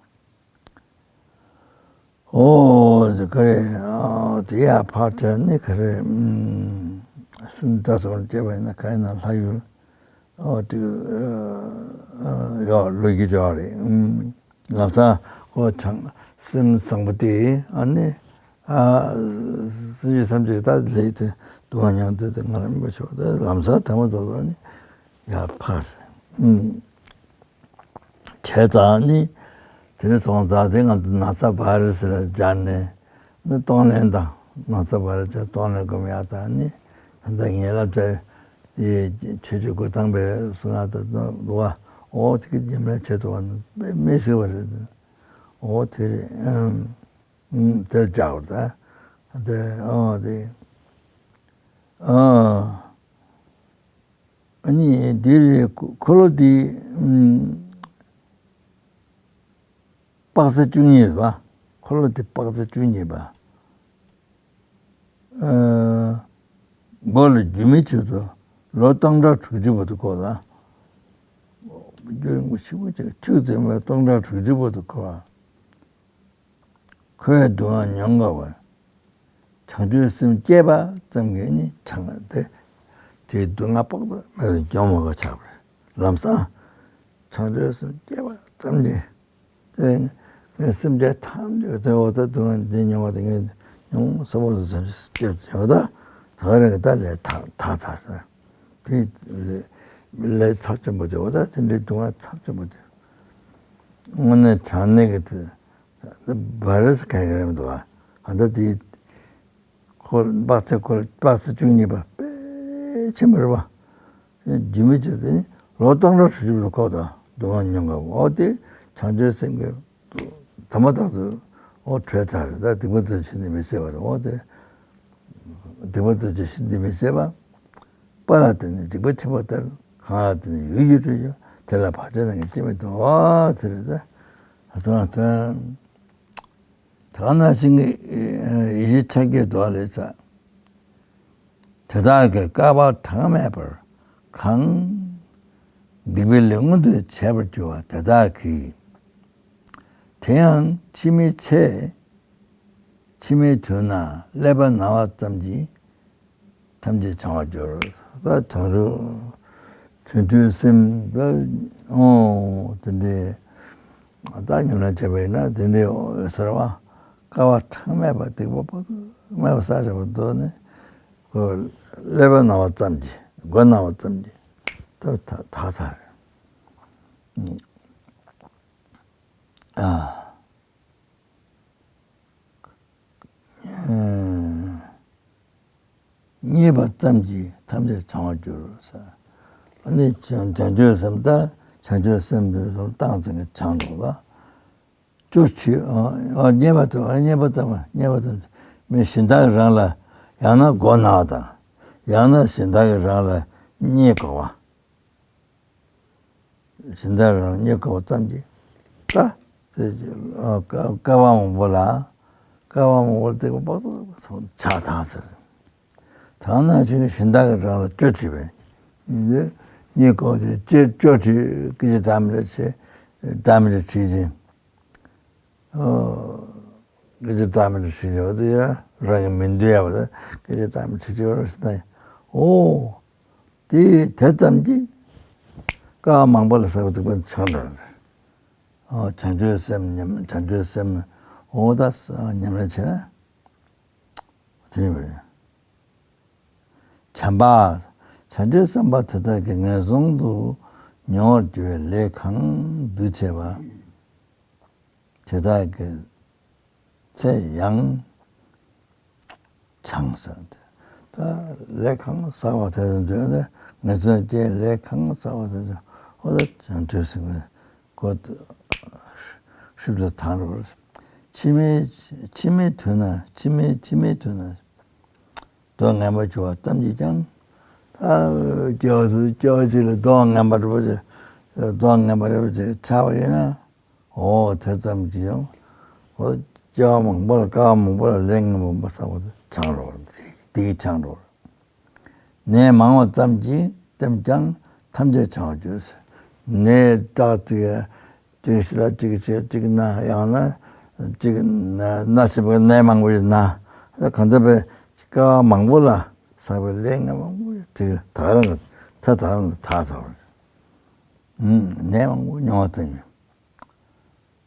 ཨོ་དེ་ག་རེ། ཨོ་དེ་ཡར་འཕགས་བྱས་ནི་ག་རེ། ཨམ་སུམ་རྟ་སོགས་སྐྱེས་པ་ཡིན་ན་ག་ཡིན་ན་ལྷ་ཡུལ། ཨོ་དེ་ཨ་ཡོག་ལོ་རྒྱུས་ཡོག་རེད། ཨམ་ལམ་སང་ཁོ་བྱང་སེམས་བཟང་པོ་དེ་ཨ་ནི་ཨ་སེམས་ཅན་ཐམས་ཅད་ད་ལས་དེ་སྡུག་བསྔལ་མྱངས་དེ་དེ་ང་ལ་མི་ཆོག་དེ་ལམ་སང་དེ་མ་ཐག་ཏུ་ནི་ཡར་འཕགས་རེད། ཨམ། བྱས་ཙང་ནི། དེ་ནས་སོང་ཙང་དེ་ང་ཚོ་ན་ཚ་བྷ་ར་སི་ལ་སྦྱར་ནས་ནི་གཏོང་ལེན་དང་ན་ཚ་བྷ་ར་སི་གཏོང་ལེན་སྒོམ་ཡག་དང་ནི་ད་ལྟ་ངའི་སློབ་གྲྭ་དེ་ཆོས་བརྒྱུད་འགོ་དང་པའི་གསུང་ཡག་དང་འདུག་བ། ཨོ་དེ་གི་ཉམས་ལེན་བྱེད་ཐུབ་པ་ནི་དཔེ་མི་སྲིད་པ་རེད། ཨོ་དེ་རེད། ཨམ་ཨམ་དེར་སྦྱར་བ་ད་དེ་ཨོ་དེ་ཨ། ཨ་ནི་འདིར་འཁོར་ལོ་འདི་ཨམ་དཔག་ཚད་བཅུ་གཉིས་པ། འཁོར་ལོ་འདི་དཔག་ཚད་བཅུ་གཉིས་པ། ཨ་མགོ་ལ་རྒྱུས་མེད་ཆུ་ཚོད་ལོ་སྟོང་ཕྲག་དྲུག་ཅུ་བར་དུ་འཁོར་ལ། རྒྱུ་རིང་པོ་ཞེ་པོ་ཅིག་ཆུ་ཚོད་མ་སྟོང་ཕྲག་དྲུག་ཅུ་བར་དུ་འཁོར་བ། ཁོས་སྡུག་བསྔལ་མྱོང་དགོས་པར། བྱང་ཆུབ་སེམས་བསྐྱེད་པ་ཙམ་གྱིས་ནི་བྱང་སྟེ། དེའི་སྡུག་བསྔལ་དཔག་ཏུ་མེད་པ་མྱོང་མ་དགོས་ཆགས་པ་རེད། ལམ་སང་། བྱང་ཆུབ་སེམས་བསྐྱེད་པ་ཙམ་གྱིས། དེ་ངས་སེམས་ཅན་ཐམས་ཅད་དེ་འོ་ད་སྡུག་བསྔལ་འདི་མྱོང་བ་དེ་ངས་མྱོང་བསམ་བློ་དང་བྱང་ཆུབ་སེམས་བསྐྱེད་པ་དེ་འོ་ད་ད་ག་རང་གི་ད་ལས་ཐག་ཐག་ཚར་རེད། དེ་ལས་ལས་ཚབས་ཆེན་པོ་དེ་འོ་ད་དེ་འདྲའི་སྡུག་བསྔལ་ཚབས་ཆེན་པོ་དེ། དངོས་གནས་དྲང་གནས་ཀྱི་དེ། བྷ་ར་སི་ག་གེ་རེད་མི་འདུག་ཨ། ད་དེ་ཁོ་དཔག་ཚད་ཁོ་དཔག་ཚད་བཅུ་གཉིས་པ་དཔེ་ཆེན་པོ་རེད་པ། རྒྱུས་མེད་ཆེ་དེ་ནི་ལོ་སྟོང་ཕྲག་དྲུག་ཅུ་ལ་ཁོ་དང་སྡུག་བསྔལ་མྱོང་དགོས་པ་འོ་དེ་བྱང་ཆུབ་སེམས་ཀྱི་དམ་པ་དག་ཏུ་འོ་གྲོལ་ཚར་རེད། ད་སྡིག་པ་འདུལ་ཕྱིར་ནི་མི་བཟད་པ་རེད། འོ་དེ་སྡིག་པ་འདུལ་ཕྱིར་ནི་མི་བཟད་པ། དཔའ་ལ་བརྟེན་ནས་འཇིགས་པ་ཆེན་པོ་སྟེར། གང་ལ་བརྟེན་ནས་ཡུལ་གྱི་སྤྲུལ་ཞུགས། དེ་ལ་བར་ཆད་ནང་གི་སྐྱེ་མེད་དོ། དེ་རེད་ད། ད་ནང་བཞིན་གྱི་ཡེ་ཤེས་ཕྲ་རྒྱས་མདོ་ལས་ཚ། དེ་དག་གིས་བསྐལ་པ་གྲངས་མེད་པར་གང་། སྡིག་པའི་ལས་མངོན་དུ་བྱས་པར་གྱུར་པ་དེ་དག་གིས། དེ་ཡང་འཆི་མེད་ཚེ། འཆི་མེད་དུས་ན་ཀླད་པ་ན་བ་ཙམ་གྱིས། ཐམས་ཅད་བྱང་བར་འགྱུར། ད་བྱང་ཆུབ་བྱང་ཆུབ་སེམས་ད་ཨོ་དེ་འདྲའི་ད་ཉམས་ལེན་བྱས་པ་ཡིན་ན་དེ་འདྲའི་ཟེར་བ་བསྐལ་པ་གྲངས་མེད་པ་སྡིག་པ་དཔག་ཏུ་མེད་པ་བསགས་བྱས་པ་འདུག་ནི་ཁོ་ཀླད་པ་ན་བ་ཙམ་གྱིས་མགོ་ན་བ་ཙམ་གྱིས་ད་ད་ཚར། ཨ། རྙེད་པ་ཙམ་གྱིས་ཐམས་ཅད་བྱང་བར་འགྱུར་ཟེར། ཨ་ནི་བྱང་བྱང་ཆུབ་སེམས་དང་བྱང་ཆུབ་སེམས་དཔའི་བསམ་སྟངས་ཙམ་གྱིས་བྱང་འགྲོ་ལ། སྐྱོ་ཕྱིར་ཨ་ཨ་རྙེད་པ་ཙམ་ཨ་རྙེད་པ་ཙམ་རྙེད་པ་ཙམ་མི་གཞན་དག་གིས་རང་ལ་ཡང་ན་མགོ་ན་བ་དང་ཡང་ན་གཞན་དག་གིས་རང་ལ་རྙེད་དགོས་པ། གཞན་དག་རང་རྙེད་དགོས་པ་ཙམ་གྱིས་ད་དེ་བསྐལ་བ་མང་པོ་ལ་བསྐལ་བ་མང་པོ་ལ་སྡིག་པ་དཔག་ཏུ་མེད་པ་ཆགས་དང་ཟེར། དེ་ནང་བཞིན་གཞན་དག་གིས་རང་ལ་སྐྱོ་བྱེད་པས་རྙེད་དགོས་ཏེ་ཅེས་སྐྱོ་བྱེད་སྐད་ཅིག་བདག་མེད་ལ་བྱེད་བདག་མེད་ལ་བྱེད་ཅིང་། སྐད་ཅིག་བདག་མེད་ལ་བྱེད་ཅིང་འོ་དེ་ཡང་ རང་གི་མི་འདོད་ཡ་བ་ད་སྐད་ཆ་བཏང་མི་ཁྲི་ཁྲི་བ་ཞིག་ད་ཨོ། དེ་དེ་ཙམ་གྱིས་སྐལ་བ་མང་པོ་ལ་བསགས་པའི་སྡིག་པ་ཆང་འགྲོ་རེད། ཨོ་བྱང་ཆུབ་སེམས་ཉམས་བྱང་ཆུབ་སེམས་ཨོ་ད་ཉམས་ལེན་བྱས་ན་དེ་ཡིན་པ་རེད། བྱམས་པ། བྱང་ཆུབ་སེམས་དཔའ་དེ་དག་གིས་ངན་སོང་དུ་མྱོང་བར་འགྱུར་བའི་ལས་གང་འདུ་བྱེད་པ། དེ་དག་གི་ཚེ་ཡང་བྱང་ཟེར་ཏེ། ད་ལས་གང་བསགས་པ་དེ་ཚོ་འདོད་ནས་ངན་སོང་སྐྱེ་ལས་གང་བསགས་པ་དེ་ཚོ་ཨོ་ད་བྱང་ཆུབ་སེམས་དཔའི་སྒོ་ཧྲིབ་ཏུ་དྭངས་རུ། ཕྱི་མའི་ཕྱི་མའི་དུས་ན་ཕྱི་མའི་ཕྱི་མའི་དུས་ན། མདོ་ངན་པ་བྱུང་བ་ཙམ་གྱིས་ཀྱང་། ཨ། སྐྱེ་བ་སུ་སྐྱེ་བ་གཅིག་ལ་མདོ་ངན་པ་རེ་བ་ཅིག་མདོ་ངན་པ་རེ་བ་ཅིག་ཆགས་པ་ཡིན་ན། འོ་དེ་ཙམ་གྱིས་ཀྱང་། འོ་སྐྱེ་བ་མང་པོ་ལ་སྐལ་བ་མང་པོ་ལ་ལས་ངན་པ་མ་བསགས་པ་དེ་བྱང་རོགས། དེ་གིས་བྱང་རོགས། ནད་མང་བ་ཙམ་གྱིས་ཙམ་ཀྱང་ཐམས་ཅད་བྱང་བར་འགྱུར། ནད་རྟགས་ཅིག་གཅིག་ཤི་ལ་གཅིག་ཤི་གཅིག་ན་ཡང་ན་གཅིག་ན་ན་ཤི་བའི་ནད་མང་པོ་ཞིག་ན་གང་ལྟར་བའི་སྐལ་བ་མང་པོ་ལ་བསགས་པའི་ལས་ངན་མང་པོ་ཞིག་དེ་ད་རང་ད་ད་རང་ད་ད་ནད་མང་པོ་མྱོང་བ་ཙམ་ཡིན།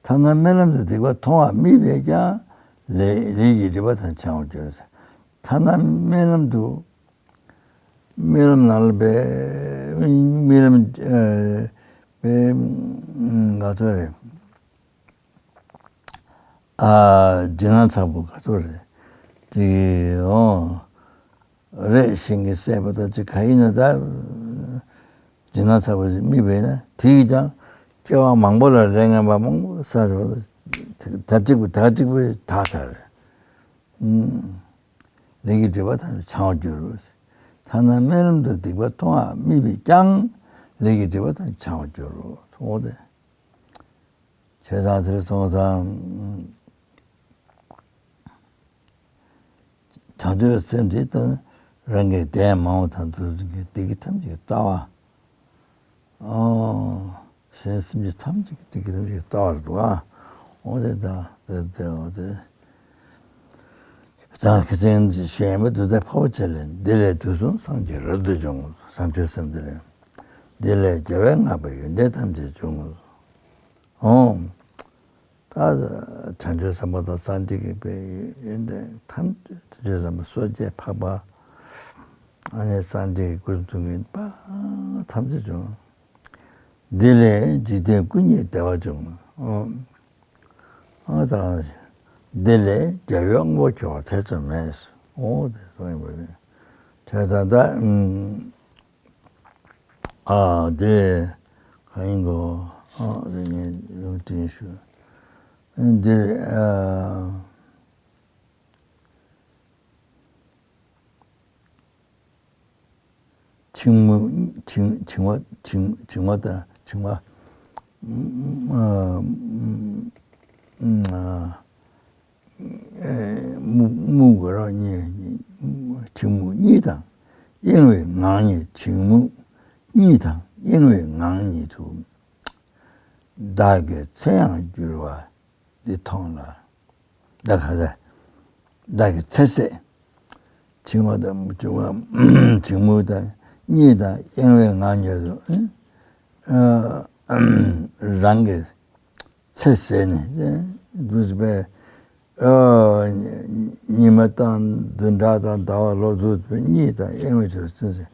ཐ་ན་རྨི་ལམ་དུ་སྡིག་པ་མཐོང་བ་རྨིས་པས་ཀྱང་ལས་ལས་ཀྱི་སྒྲིབ་པ་དང་བྱང་བར་འགྱུར། ཐ་ན་རྨི་ལམ་དུ། རྨི་ལམ་ནང་ལ་པའི་རྨི་ལམ་པའི་ང་ཚོ་རེད། ཨ་སྦྱིན་བདག་ཚ་པོ་ག་ཚོད་རེད། དེ་ཨོ་རེད་ཤིང་གི་སྲད་པ་ད་ཅི་ག་ཡིན་ན་ད། སྦྱིན་བདག་ཚ་པོ་ཞིག་རྨིས་པས་ན་དེ་ཡིས་ཀྱང་སྐྱེ་བ་མང་པོ་ལ་ལས་ངན་པ་མང་པོ་བསགས་རེད་པ། ད་གཅིག་པུ་ད་གཅིག་པུ་དག་ཚར་རེད། ལས་ཀྱི་སྒྲིབ་པ་དང་བྱང་བར་འགྱུར་རོ། ཐ་ན་རྨི་ལམ་དུ་སྡིག་པ་མཐོང་བ་རྨིས་པས་ཀྱང་ལས་ཀྱི་སྒྲིབ་པ་དང་བྱང་བར་འགྱུར་རོ། འོ་དེ། བྱས་ཙང་ཚུལ་སོང་ཙང་། བྱང་ཆུབ་སེམས་དེ་ལྟར་རང་གི་ལྡན་མང་བ་དང་དུ་གི་བདེ་སྐྱིད་ཐམས་ཅད་ཀྱི་རྩ་བ། ཨོ། སེམས་སེམས་ཅན་ཐམས་ཅད་ཀྱི་བདེ་སྐྱིད་ཐམས་ཅད་ཀྱི་རྩ་བར་འདུག་ཨ། འོ་དེ་དང་དེ་དེ་འོ་དེ། དང་ཁྱེད་ཅན་གཞན་པའི་དུས་མཐའི་འཕོ་བ་ཆེ་ལས་འདི་ལས་དུས་གསུམ་སངས་རྒྱས་རབ་ཏུ་བྱུང་། བྱང་ཆུབ་སེམས་འདི་ལས། འདི་ལས་རྒྱལ་བས་བསྔགས་པའི་ཡོན་ཏན་ཐམས་ཅད་འབྱུང་། ཨོ། ད་བྱང་ཆུབ་སེམས་དཔའ་དང་སངས་རྒྱས་ཀྱི་པའི་ཡོན་ཏན་ཐམས་ཅད་བྱང་ཆུབ་སེམས་དཔའ་སོ་སྐྱེ་འཕགས་པ། ཨ་ནི་སངས་རྒྱས་ཀྱི་སྐུ་གསུང་ཐུགས་ཀྱི་པ་ཐམས་ཅད་འབྱུང་། འདི་ལས་འཇིག་རྟེན་སྐུ་གཉིས་བདེ་བ་འབྱུང་། ཨོ། ཨ་ད་འདི་ལས་རྒྱལ་བའི་དབང་པོ་འཁྱོར་བ་ཐེ་ཚོམ་མེད། ཨོ་དེ་གསུངས་ཡིན་པ་རེད། དེ་ད་ལྟ་ཨ་དེ་གང་ཡིན་གོ། ཨ་དེ་ངས་ལུང་བསྟན་ཞུ། འདིར་ཨ་འཆིང་མུག་འཆིང་འཆིང་བ་འཆིང་འཆིང་བ་དང་འཆིང་བ། ཨ་ཨ་མུ་མུ་གུ་ར་གཉིས། འཆིང་མུག་གཉིས་དང་གཡེང་བའི་ངང་ཉིད། འཆིང་མུག་གཉིས་དང་གཡེང་བའི་ངང་ཉིད་དུ། བདག་གི་ཚེ་ཡང་འགྱུར་བ་འདི་མཐོང་ལ། བདག་ག་ཚ། བདག་གི་ཚེ་ཟད། འཆིང་བ་དང་འཆིང་བ་འཆིང་མུག་དང་གཉིས་དང་གཡེང་བའི་ངང་ཉིད་དུ། རང་གི་ཚེ་ཟད་ནས་འདུག་པའི་ཉི་མ་དང་བདུན་ཕྲག་དང་ཟླ་བ་ལོ་འདུག་པའི་གཉིད་དང་གཡེང་བའི་ཚུལ་ཚེ་ཟད།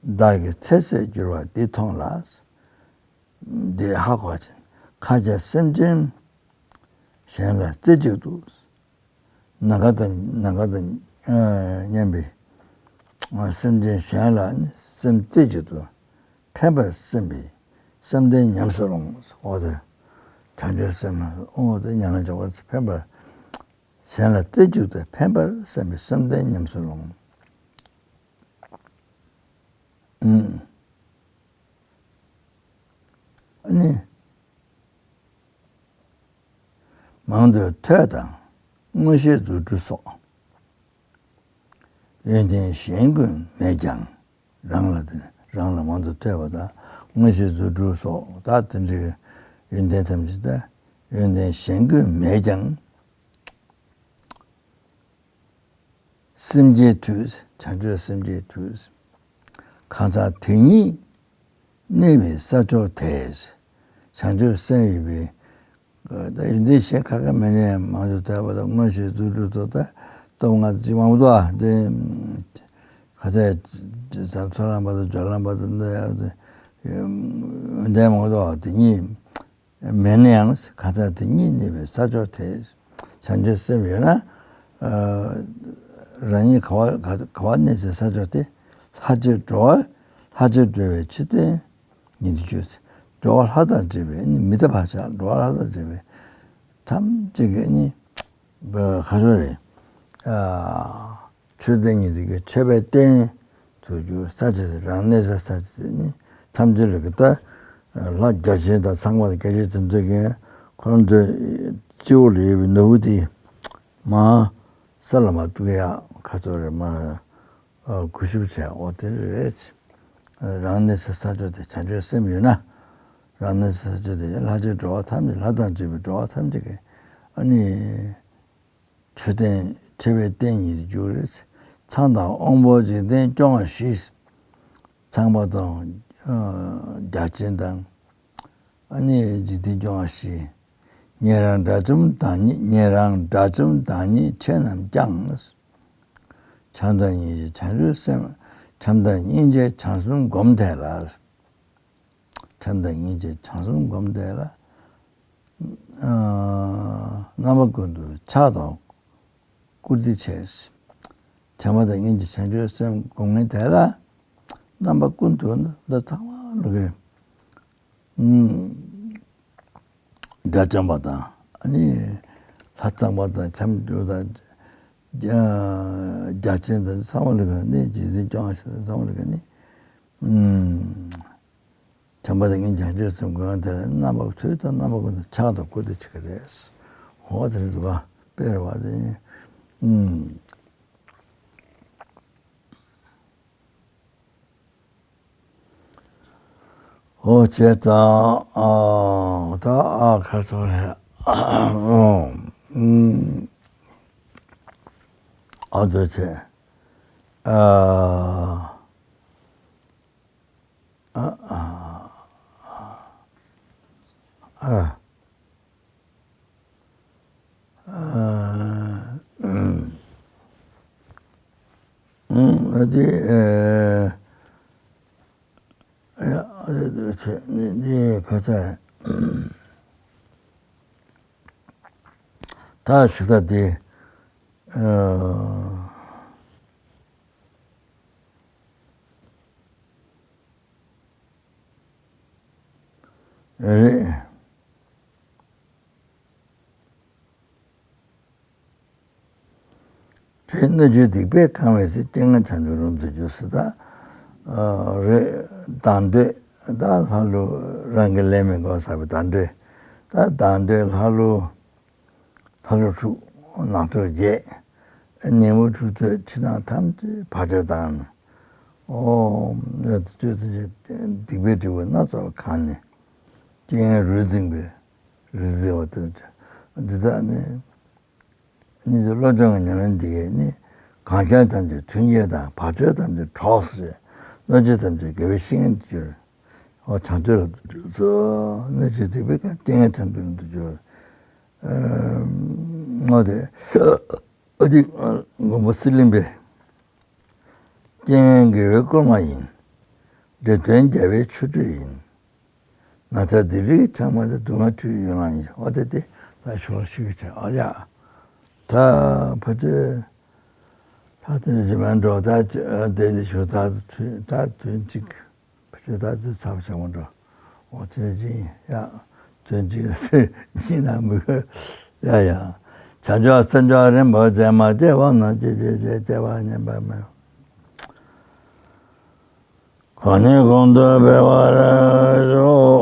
བདག་གི་ཚེ་ཟད་འགྱུར་བ་འདི་མཐོང་ལ། འདི་ཧ་གོ་ཅིང་ཁ་ཆེ་སེམས་ཅན་གཞན་ལ་རྩེ་གཅིག་ཏུ། ནམ་མཁའ་དང་ནམ་མཁའ་དང་མཉམ་པའི་སེམས་ཅན་གཞན་ལ་ནི་སེམས་རྩེ་གཅིག་ཏུ་ཕན་པར་སེམས་པའི་བསམ་གཏན་ཉམས་སུ་རུང་། འོ་དེ་བྱང་ཆུབ་སེམས་འོ་དེ་ཉམས་ལེན་བྱ་བར་ཕན་པར་གཞན་ལ་རྩེ་གཅིག་ཏུ་ཕན་པར་སེམས་པའི་བསམ་གཏན་ཉམས་སུ་རུང་། ཨ་ནི། མང་དུ་ཐོས་དང་མངོན་ཤེས་རྫུ་འཕྲུལ་སོགས། ཡོན་ཏན་གཞན་ཀུན་མེད་ཀྱང་རང་ལ་དེ་ནི་རང་ལ་མང་དུ་ཐོས་པ་དང་མངོན་ཤེས་རྫུ་འཕྲུལ་སོགས་ད་དེ་འདྲའི་ཡོན་ཏན་ཐམས་ཅད་ད་ཡོན་ཏན་གཞན་ཀུན་མེད་ཀྱང་། སེམས་བསྐྱེད་དུས། བྱང་ཆུབ་སེམས་བསྐྱེད་དུས། གང་ཟག་དེ་ཉིད་གནས་པའི་ས་ཕྱོགས་དེ། བྱང་ཆུབ་སེམས་ཡོད་པའི། ད་ཡོན་ཏན་གཞན་ཁ་ཁ་མེད་ནས་མང་དུ་བསྡད་པ་དང་། མངོན་ཤེས་རྫུ་འཕྲུལ་དུ་ད་སྟོབས་ལྔ་ཅིག་མང་པོ་འདུག་ཨ། དེ་ཁ་ཚ་ཚོད་ལམ་པ་དང་སྦྱོར་ལམ་པ་དང་། འདི་ཡོན་ཏན་མང་པོ་འདུག་ཨ། དེ་ཉིད་མེད་ན་ཡང་གང་ཟག་དེ་ཉིད་གནས་པའི་ས་ཕྱོགས་དེ། བྱང་ཆུབ་སེམས་ཡོད་ན། ཨ། རང་ཉིད་ག་བ་ག་ག་བ་གནས་སའི་ས་ཕྱོགས་དེ། ལྷ་བཅས་འགྲོ་བ་ལྷ་བཅས་འགྲོ་བའི་མཆོད་རྟེན་ཉིད་དུ་གྱུར། འགྲོ་བ་ལྷ་དང་བཅས་པའི་ནི། མི་འདའ་བག་ཆགས་འགྲོ་བ་ལྷ་དང་བཅས་པའི་ཐམས་ཅད་ཀྱི་ནི། ག་རེ་རེད། ཨ། མཆོད་རྟེན་ཉིད་དུ་གྱུར། མཆོད་པའི་རྟེན་དུ་གྱུར་ས་ཆ་དེ། རང་གནས་ས་ས་ཆ་དེ་ནི་ཐམས་ཅད་ལ་གི་ད་ལྷ་བརྒྱ་བྱིན་དང་ཚངས་པ་དང་བརྒྱ་བྱིན་དེ་ཚོ་གིས་ཁོ་རང་ཚོའི་སྤྱི་བོ་ལ་ཡོད་པའི་ནོར་བུ་དེ་མར་ས་ལ་མར་གཏུག་ཡག་ག་ཚོད་རེད། མར་གུས་ཞབས་བྱས། འོ་དེ་རེད། རང་གནས་ས་ས་ཕྱོགས་དེ། བྱང་ཆུབ་སེམས་ཡོད་ན་རང་གནས་ས་ས་ཕྱོགས་དེ། ལྷ་བཅས་འགྲོ་བ་ཐམས་ཅད། ལྷ་དང་བཅས་པའི་འགྲོ་བ་ཐམས་ཅད་ཀྱི་ཨ་ནི་མཆོད་རྟེན། མཆོད་པའི་རྟེན་ཉིད་དུ་གྱུར། ཚངས་དང་དབང་པོ་འཇིག་རྟེན་སྐྱོང་བ་བཞི། ཚངས་པ་དང་། ཨ། བརྒྱ་བྱིན་དང་། ཨ་ནི་འཇིག་རྟེན་སྐྱོང་བ་བཞི། ཉན་རང་དགྲ་བཅོམ་བདག་ཉིད། ཉན་རང་དགྲ་བཅོམ་བདག་ཉིད་ཆོས་རྣམས་ཀྱང་། བྱམས་དང་སྙིང་རྗེ་བྱང་ཆུབ་སེམས། བྱམས་དང་སྙིང་རྗེ་བྱམས་གསུམ་བསྒོམ་དེ་ལ། བྱམས་དང་སྙིང་རྗེ་བྱམས་གསུམ་བསྒོམ་དེ་ལ། ཨ། རྣམ་པ་ཀུན་ཏུ་ཕྱག་དང་བཀུར་སྟི་ཆེ། བྱམས་པ་དང་སྙིང་རྗེ་བྱང་ཆུབ་སེམས་བསྒོམ་མཁན་དེ་ལ། རྣམ་པ་ཀུན་ཏུ་འདི་ཚང་མ་ལུགས་ཀྱི། ཨུམ། དགྲ་བཅོམ་པ་དང་། ཨ་ནི་ལྷ་ཚངས་པ་དང་། ཁྱམས་འདུ་དང་། བརྒྱ་བྱིན་དང་། ཚང་མ་ལུགས་ཀྱི་ནི། འཇིག་རྟེན་སྐྱོང་བ་ཚང་མ་ལུགས་ཀྱི་ནི། ཨུམ། བྱམས་པ་དང་སྙིང་རྗེ་བྱང་ཆུབ་སེམས་བསྒོམ་དེ་ལ། རྣམ་པ་ཚོས་དང་རྣམ་པ་ཀུན་ཏུ་ཕྱག་དང་བཀུར་སྟི་བྱེད་ཀྱི་རེད། འོ་དེ་རེད་འདུག་ག་དཔེ་རེད་པ་དེ། ཨུམ། འོ་བྱས་ཙང་། ཨ། ད་ཨ་ཁ་ཐོར་རེད། ཨ། ཨུམ། ཨ་དོ་ཆེ། ཨ། ཨ། ཨ། ཨ། ཨ། ཨུམ། ཨུམ། ཨ་དེ། ཨ། ཨ། ཨ་དེ་དེ་ཆེ་ནི་དེ་ཁ་ཚ། ད་ཞུ་ད་དེ། ཨ། རེད། རེད། སྣོད་བཅུད་སྡིག་པས་གང་བའི་ཚེ། རྐྱེན་ངན་བྱང་ཆུབ་ལམ་དུ་འཇུག་ཟེར། ད། ཨ། རེད། བདག་འདོད། ད་ལྷ་ཀླུ་རང་གི་ལས་མི་དགོས་ཟེར་བའི་བདག་འདོད། ད་བདག་འདོད་ལྷ་ཀླུ། ལྷ་ཀླུ་དྲུག་ནང་ཁྲོལ་བརྒྱད། ནད་མུག་འཁྲུག་རྩོད་འཆི་ནད་ཐམས་ཅད་བར་ཆད་བཏང་ནས། ཨོ། སྡིག་པའི་འབྲས་བུ་སྣ་ཚོགས་གང་ནས། རྐྱེན་རུས་འཛིངས་པའི་རུས་འཛིངས་པ་དེ། འདི་དག་ནི། ནི་བློ་སྦྱོང་གི་ཉམས་ལེན་འདི་གས་ནི། གང་ཞིག་ཐམས་ཅད་མཐུན་རྐྱེན་དང་། བར་ཆད་ཐམས་ཅད་གྲོགས་སུ་བྱེད། གནོད་བྱེད་ཐམས་ཅད་དགེ་བའི་བཤེས་གཉེན་དུ་གྱུར། ཨོ། བྱང་ཆུབ་ལམ་དུ་འཇུག་སོ། སྣོད་བཅུད་སྡིག་པས་གང་། རྐྱེན་ངན་བྱང་ཆུབ་ལམ་དུ་འཇུག། ཨ། ངོ་དེ། ཨ་དེ་མགོན་པོ་གསེར་གླིང་པས། རྐྱེན་ངན་དགེ་བའི་བསྐུལ་མ་ཡིན། འདྲེ་གདོན་རྒྱལ་བའི་ཆོ་འཕྲུལ་ཡིན། ན་ཚ་སྡིག་སྒྲིབ་ཀྱི་ཕྲེང་བ་དེ། སྡུག་བསྔལ་འཁྲུད་པའི་ཡན་ལག་ཡིན། འོ་དེ་དེ་ད་ཞོར་ཞུ་གི་བྱ། ཨ་ཡ། ད་ཕ་ཆེ། ད་དེ་རྗེས་མ་འགྲོ། ད་དེ་དེ་ཞོ་ད་དུས་ད་དུས་གཅིག་ཕ་ཆེ། ད་དེ་ཚབ་བྱ་མ་འགྲོ། འོ་དེ་ཅི་ཡ། དོན་གཅིག་ཟེར་ཡིན་ན་མི་དགོས། ཡ་ཡ། བྱང་ཆུབ་སེམས་མཆོག་རིན་པོ་ཆེ། མ་སྐྱེས་པ་རྣམས་སྐྱེ་གྱུར་ཅིག་སྐྱེས་པ་ཉམས་པ་མེད། གང་ཉིད་གོང་དུ་འཕེལ་བར་ཤོག།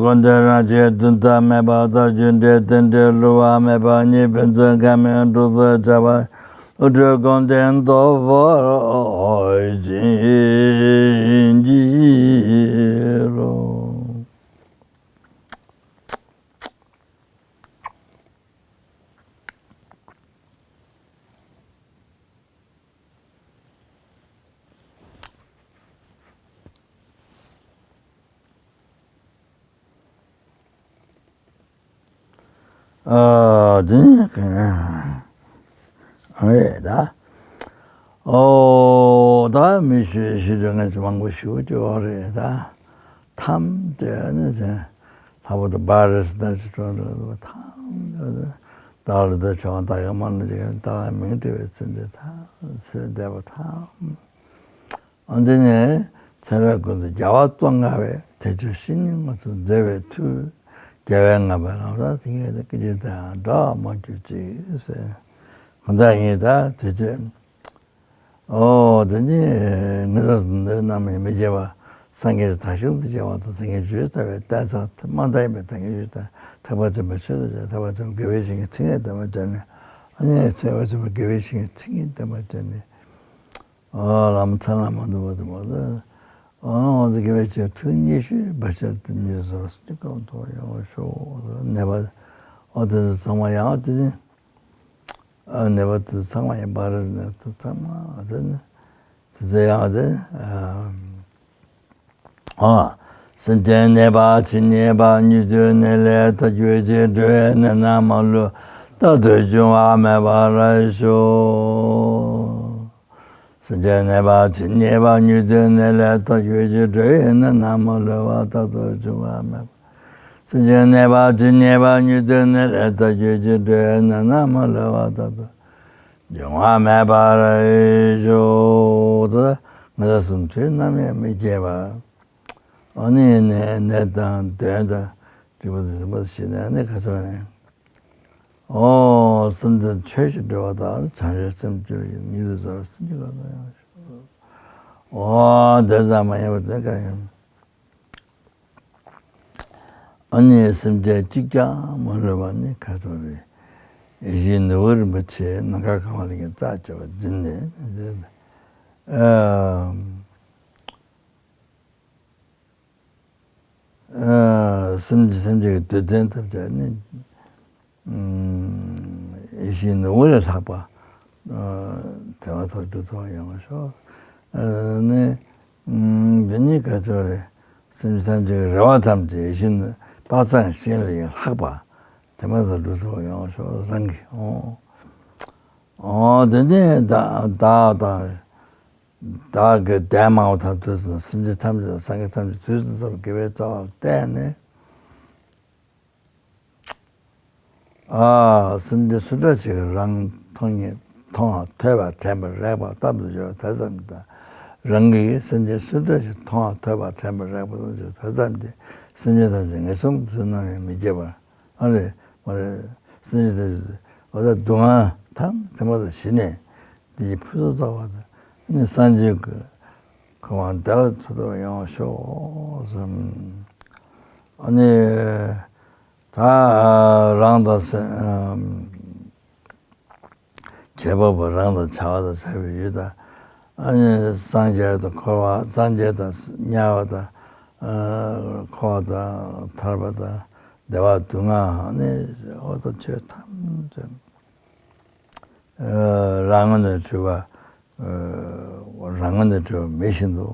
ཀུན་ཏུ་རང་བཞིན་དུས་མཐའ་མེད་པ་ལྟར། རྒྱུ་འབྲས་རྟེན་འབྲེལ་བསླུ་བ་མེད་པ་ཉིད། ཕན་ཚུན་ཁ་མིན་འགྲོགས་སུ་བྱ་བ། བསླུ་བྲིད་སྒོམ་བཟླས་སྟོབས་པོར་བྱིན་གྱིས་རློབས། ཨ་དེ་ནི་གང་ཨ་རེད་ད། ཨོ་ད་མི་ཤི་ཤི་འགྲོ་མཁན་མང་པོ་ཞིག་ཡོད་རེད་ད། ཐམས་ཅད་ནི་ཟེར། ལྷག་པར་དུ་བྷ་ར་སི་ད་ཅི་ཁྲོན་འགྲོ་ཐམས་ཅད་ད་ལ་ད་ཆ་བ་ད་ཡང་མ་ནུ་ཅིག་ད་ལ་མིང་བྲིས་པའི་ཚུལ་འདི་ཐམས་ཚུལ་འདས་པ་ཐམས། འོན་ཏེ་ནི་ཚེ་རབས་ཀུན་ཏུ་རྒྱལ་བ་ཙོང་ཁ་པས་དེ་ཆོས་བཤེས་གཉེན་ང་ཚོ་མཛད་པའི་མཐུས། རྒྱལ་བས་མངའ་བའི་ལམ་རབ་ཏུ་བསྔོས་ཏེ། སྐད་ཅིག་དེ་ཡང་འགྲོ་བ་མ་གྱུར་ཅིག་ཟེར། གང་ལྟར་ཡིན་ད་དེ་ཆོས། ཨོ་དེ་ནི་ངེས་པར་དུ་འདོད་རྣམས་ཡང་མི་བསྐྱེད་པ། སངས་རྒྱས་དག་ཞིང་དུ་བྱེད་པ་དང་། སངས་རྒྱས་བརྗོད་བྱ་བའི་གཏན་ཚིགས་མ་འདའ་ཡིན་པའི་ཐལ་འགྱུར་དང་། ཐེག་པ་ཆེན་པོའི་ཆོས་དང་བཅས། ཐེག་པ་ཆེན་པོ་དགེ་བའི་བཤེས་གཉེན་མཚན་ཉིད་བསྟན་པ་བརྗོད་ནས། ཨ་ནི་ཐེག་པ་ཆེན་པོ་དགེ་བའི་བཤེས་གཉེན་མཚན་ཉིད་བསྟན་པ་བརྗོད་ནས། ཨོ་ལམ་མཚན་ལ་མ་འདུ་བ་དུ་མ་དུ། ཨོ་དགེ་བའི་ཆོས་ཐུགས་ཉེ་ཤོས་བར་ཆད་དུ་མྱུར་སོར་སྤྱི་ཀུན་ཐོབ་ཡོང་བར་ཤོག། ནད་པ་ཨོ་དེ་ཚོ་ཚང་མ་ཡང་དེ་ནི། ཨ་ནད་པ་དེ་ཚོ་ཚང་མ་ཡང་བྷ་ར་སི་ནད་དེ་ཚང་མ་དེ་ནི་དེ་ཚོ་ཡང་དེ། ཨ་སེམས་ཅན་ནད་པ་ཇི་སྙེད་པ། མྱུར་དུ་ནད་ལས་ཐར་གྱུར་ཅིག། འགྲོ་བའི་ནད་རྣམས་མ་ལུས་རྟག་ཏུ་འབྱུང་བ་མེད་པར་ཤོག། སེམས་ཅན་ནད་པ་ཇི་སྙེད་པ། མྱུར་དུ་ནད་ལས་ཐར་གྱུར་ཅིག། འགྲོ་བའི་ནད་རྣམས་མ་ལུས་པ་རྟག་ཏུ་འབྱུང་བ་མེད་པ། སེམས་ཅན་ནད་པ་ཇི་སྙེད་པ། མྱུར་དུ་ནད་ལས་ཐར་གྱུར་ཅིག། འགྲོ་བའི་ནད་རྣམས་མ་ལུས་པ་རྟག་ཏུ་འབྱུང་བ་མེད་པར་ཤོག། ད་ངེས་པར་དུ་འདོད་རྣམས་ཡང་མི་བསྐྱེད་པ། ཨ་ནི་ནད་ནད་དང་གདོན་དང་སྒྲིབ་པ་དང་ཟིན་པ་ཞི་ནས་ནི་ག་ཚོད་ནས། ཨོ་སེམས་ཅན་ཆོས་ཀྱི་འབྲེལ་བ་དང་། བྱང་ཆུབ་སེམས་བསྐྱེད་ཀྱི་མྱུར་དུ་རྫོགས་པའི་སེམས་ཀྱི་སྐབས་སུ་ཡང་ཤོག། ཨོ་དེ་ཙམ་མ་ཡིན་པར་དེ་ག་ཡིན། ཨ་ནི་སེམས་ཅན་གཅིག་ཀྱང་མ་ལུས་པ་ནི་ག་ཚོད་རེད། ཡིད་བཞིན་ནོར་བུ་རིན་པོ་ཆེ། ནམ་མཁའ་གང་བ་ལ་ཡང་རྩ་བྱེ་བ་འཛིན་ནས། ཨ། ཨ་སེམས་ཅན་སེམས་ཅན་གྱི་འདོད་དོན་ཐམས་ཅད་ནི། ཨ་ཡིད་བཞིན་ནོར་བུ་ལས་ལྷག་པ། ཨ་དེ་མ་ཐག་གྲུབ་ཐོབ་ཡོང་བར་ཤོག། ཨ་ནི། ཨ་འདི་ནི་ག་ཚོད་རེད། སེམས་ཅན་ཐམས་ཅད་ཀྱི་རེ་བ་ཐམས་ཅད་ཡིད་བཞིན་དཔག་བསམ་ཤིང་ལས་ཡང་ལྷག་པ། དེ་མ་ཐག་གྲུབ་ཐོབ་ཡོང་བར་ཤོག། རང་གིས་འོ། འོ་དེ་ནི་བདག་བདག་དང་། བདག་གི་འདས་མ་འོངས་དང་དུས་གསུམ། སེམས་ཅན་ཐམས་ཅད་སངས་རྒྱས་ཐམས་ཅད་དུས་གསུམ་དགེ་བའི་རྩ་བ་བརྟེན་ནས། ཨ་སེམས་ཅན་སུ་འདྲ་ཞིག་རང་མཐོང་ཉིད་མཐོང་བ་ཐོས་པ་དྲན་པ་རེག་པ་ལྟ་བུ་ཡོད་དེ་ཙམ་དང་། རང་གིས་སེམས་ཅན་སུ་འདྲ་ཞིག་མཐོང་བ་ཐོས་པ་དྲན་པ་རེག་པ་ལྟ་བུ་ཡོད་དེ་ཙམ་གྱིས། སེམས་ཅན་ཐམས་ཅད་ངན་སོང་དུ་ནམ་ཡང་མི་སྐྱེ་བར། ཨ་རེ་མ་རེ། སེམས་ཅན་ཐམས་ཅད་འོ་ད་སྡུག་བསྔལ་ཐམས་ཅད་མ་དང་ཞི་ནས། དེའི་ཕུན་སུམ་ཚོགས་པ་དང་ནི་སངས་རྒྱས་ཀྱི་གོ་འཕང་བདེ་བ་ཐོབ་ཐོབ་ཡོང་ཤོག་གསུངས། ཨ་ནི་ད་རང་དང་སེམས་བྱེད་པ་པོ་རང་དང་བྱ་བ་དང་བྱ་བའི་ཡུལ་དང་། ཨ་ནི་སངས་རྒྱས་དང་འཁོར་བ། སངས་རྒྱས་དང་དམྱལ་བ་དང་། ཨ་འཁོར་བ་དང་ཐར་པ་དང་བདེ་བ་སྡུག་བསྔལ། ཨ་ནི་འོ་ད་ཆོས་ཐམས་ཅད། ཨ་རང་ངོས་ནས་གྲུབ་པ། ཨ་རང་ངོས་ནས་གྲུབ་པ་མེད་བཞིན་དུ།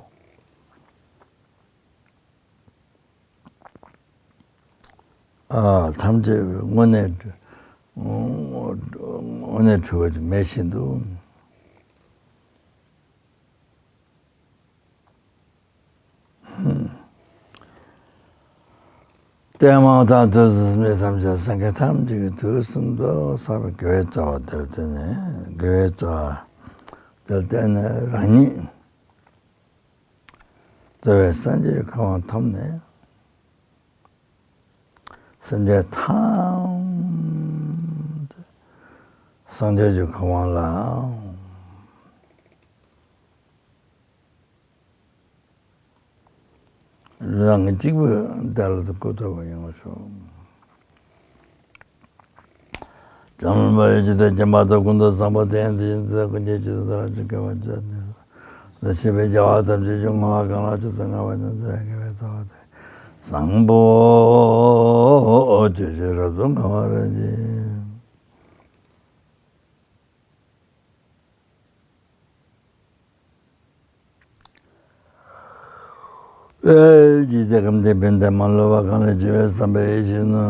ཨ་ཐམས་ཅད་དངོས་གནས་དངོས་གནས་གྲུབ་པ་མེད་བཞིན་དུ། ལྟད་མོ་དང་དུས་སུ་སེམས་ཅན་ཐམས་ཅད་སངས་རྒྱས་ཐམས་ཅད་ཀྱི་དུས་གསུམ་དུ་བསགས་པའི་དགེ་བའི་རྩ་བ་དེར་བརྟེན་ནས། དགེ་བའི་རྩ་བ་དེར་བརྟེན་ནས་རང་ཉིད་རྩ་བའི་སངས་རྒྱས་ཀྱི་གོ་འཕང་ཐོབ་ནས། སེམས་ཅན་ཐམས་ཅད་སངས་རྒྱས་ཀྱི་གོ་འཕང་ལ། རང་གཅིག་པུ་བདེ་བླག་ཏུ་སྐུ་ཐོབ་པ་ཡོང་བར་ཤོག། འཇམ་དཔལ་ཇི་ལྟར་མཁྱེན་པ་དང་། ཀུན་ཏུ་བཟང་པོ་དེ་ཡང་དེ་བཞིན་ཏེ། ཀུན་གྱི་རྗེས་སུ་བདག་སློབ་ཅིང་སྐྱོང་བར་བྱ་སྟེ། ལ་ཞེས་པའི་རྒྱལ་བ་ཐམས་ཅད་ཀྱི་བསྔོ་བ་གང་ལགས་ཤིང་དུ་བསྔགས་པ་ཉིད་དེ་དགེ་བའི་རྩ་བ་སྟེ། བཟང་པོ་སྤྱོད་ཕྱིར་རབ་ཏུ་བསྔགས་པར་བགྱི། ཨེ་ཇི་སྲས་ཀྱི་དེད་དཔོན་འདས་མ་ལུས་པ་གང་ལས་བྱུང་བའི་བསམ་པའི་ཡེ་ཤེས་ནི།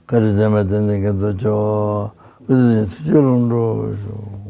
བཀའ་དྲིན་ཅན་མ་བསྟན་འཛིན་རྒྱ་མཚོ་མཆོག་སྐུ་ཚེ་བརྟན་ཐུགས་རྗེ་ལོངས་སྤྲོ་ཞུ།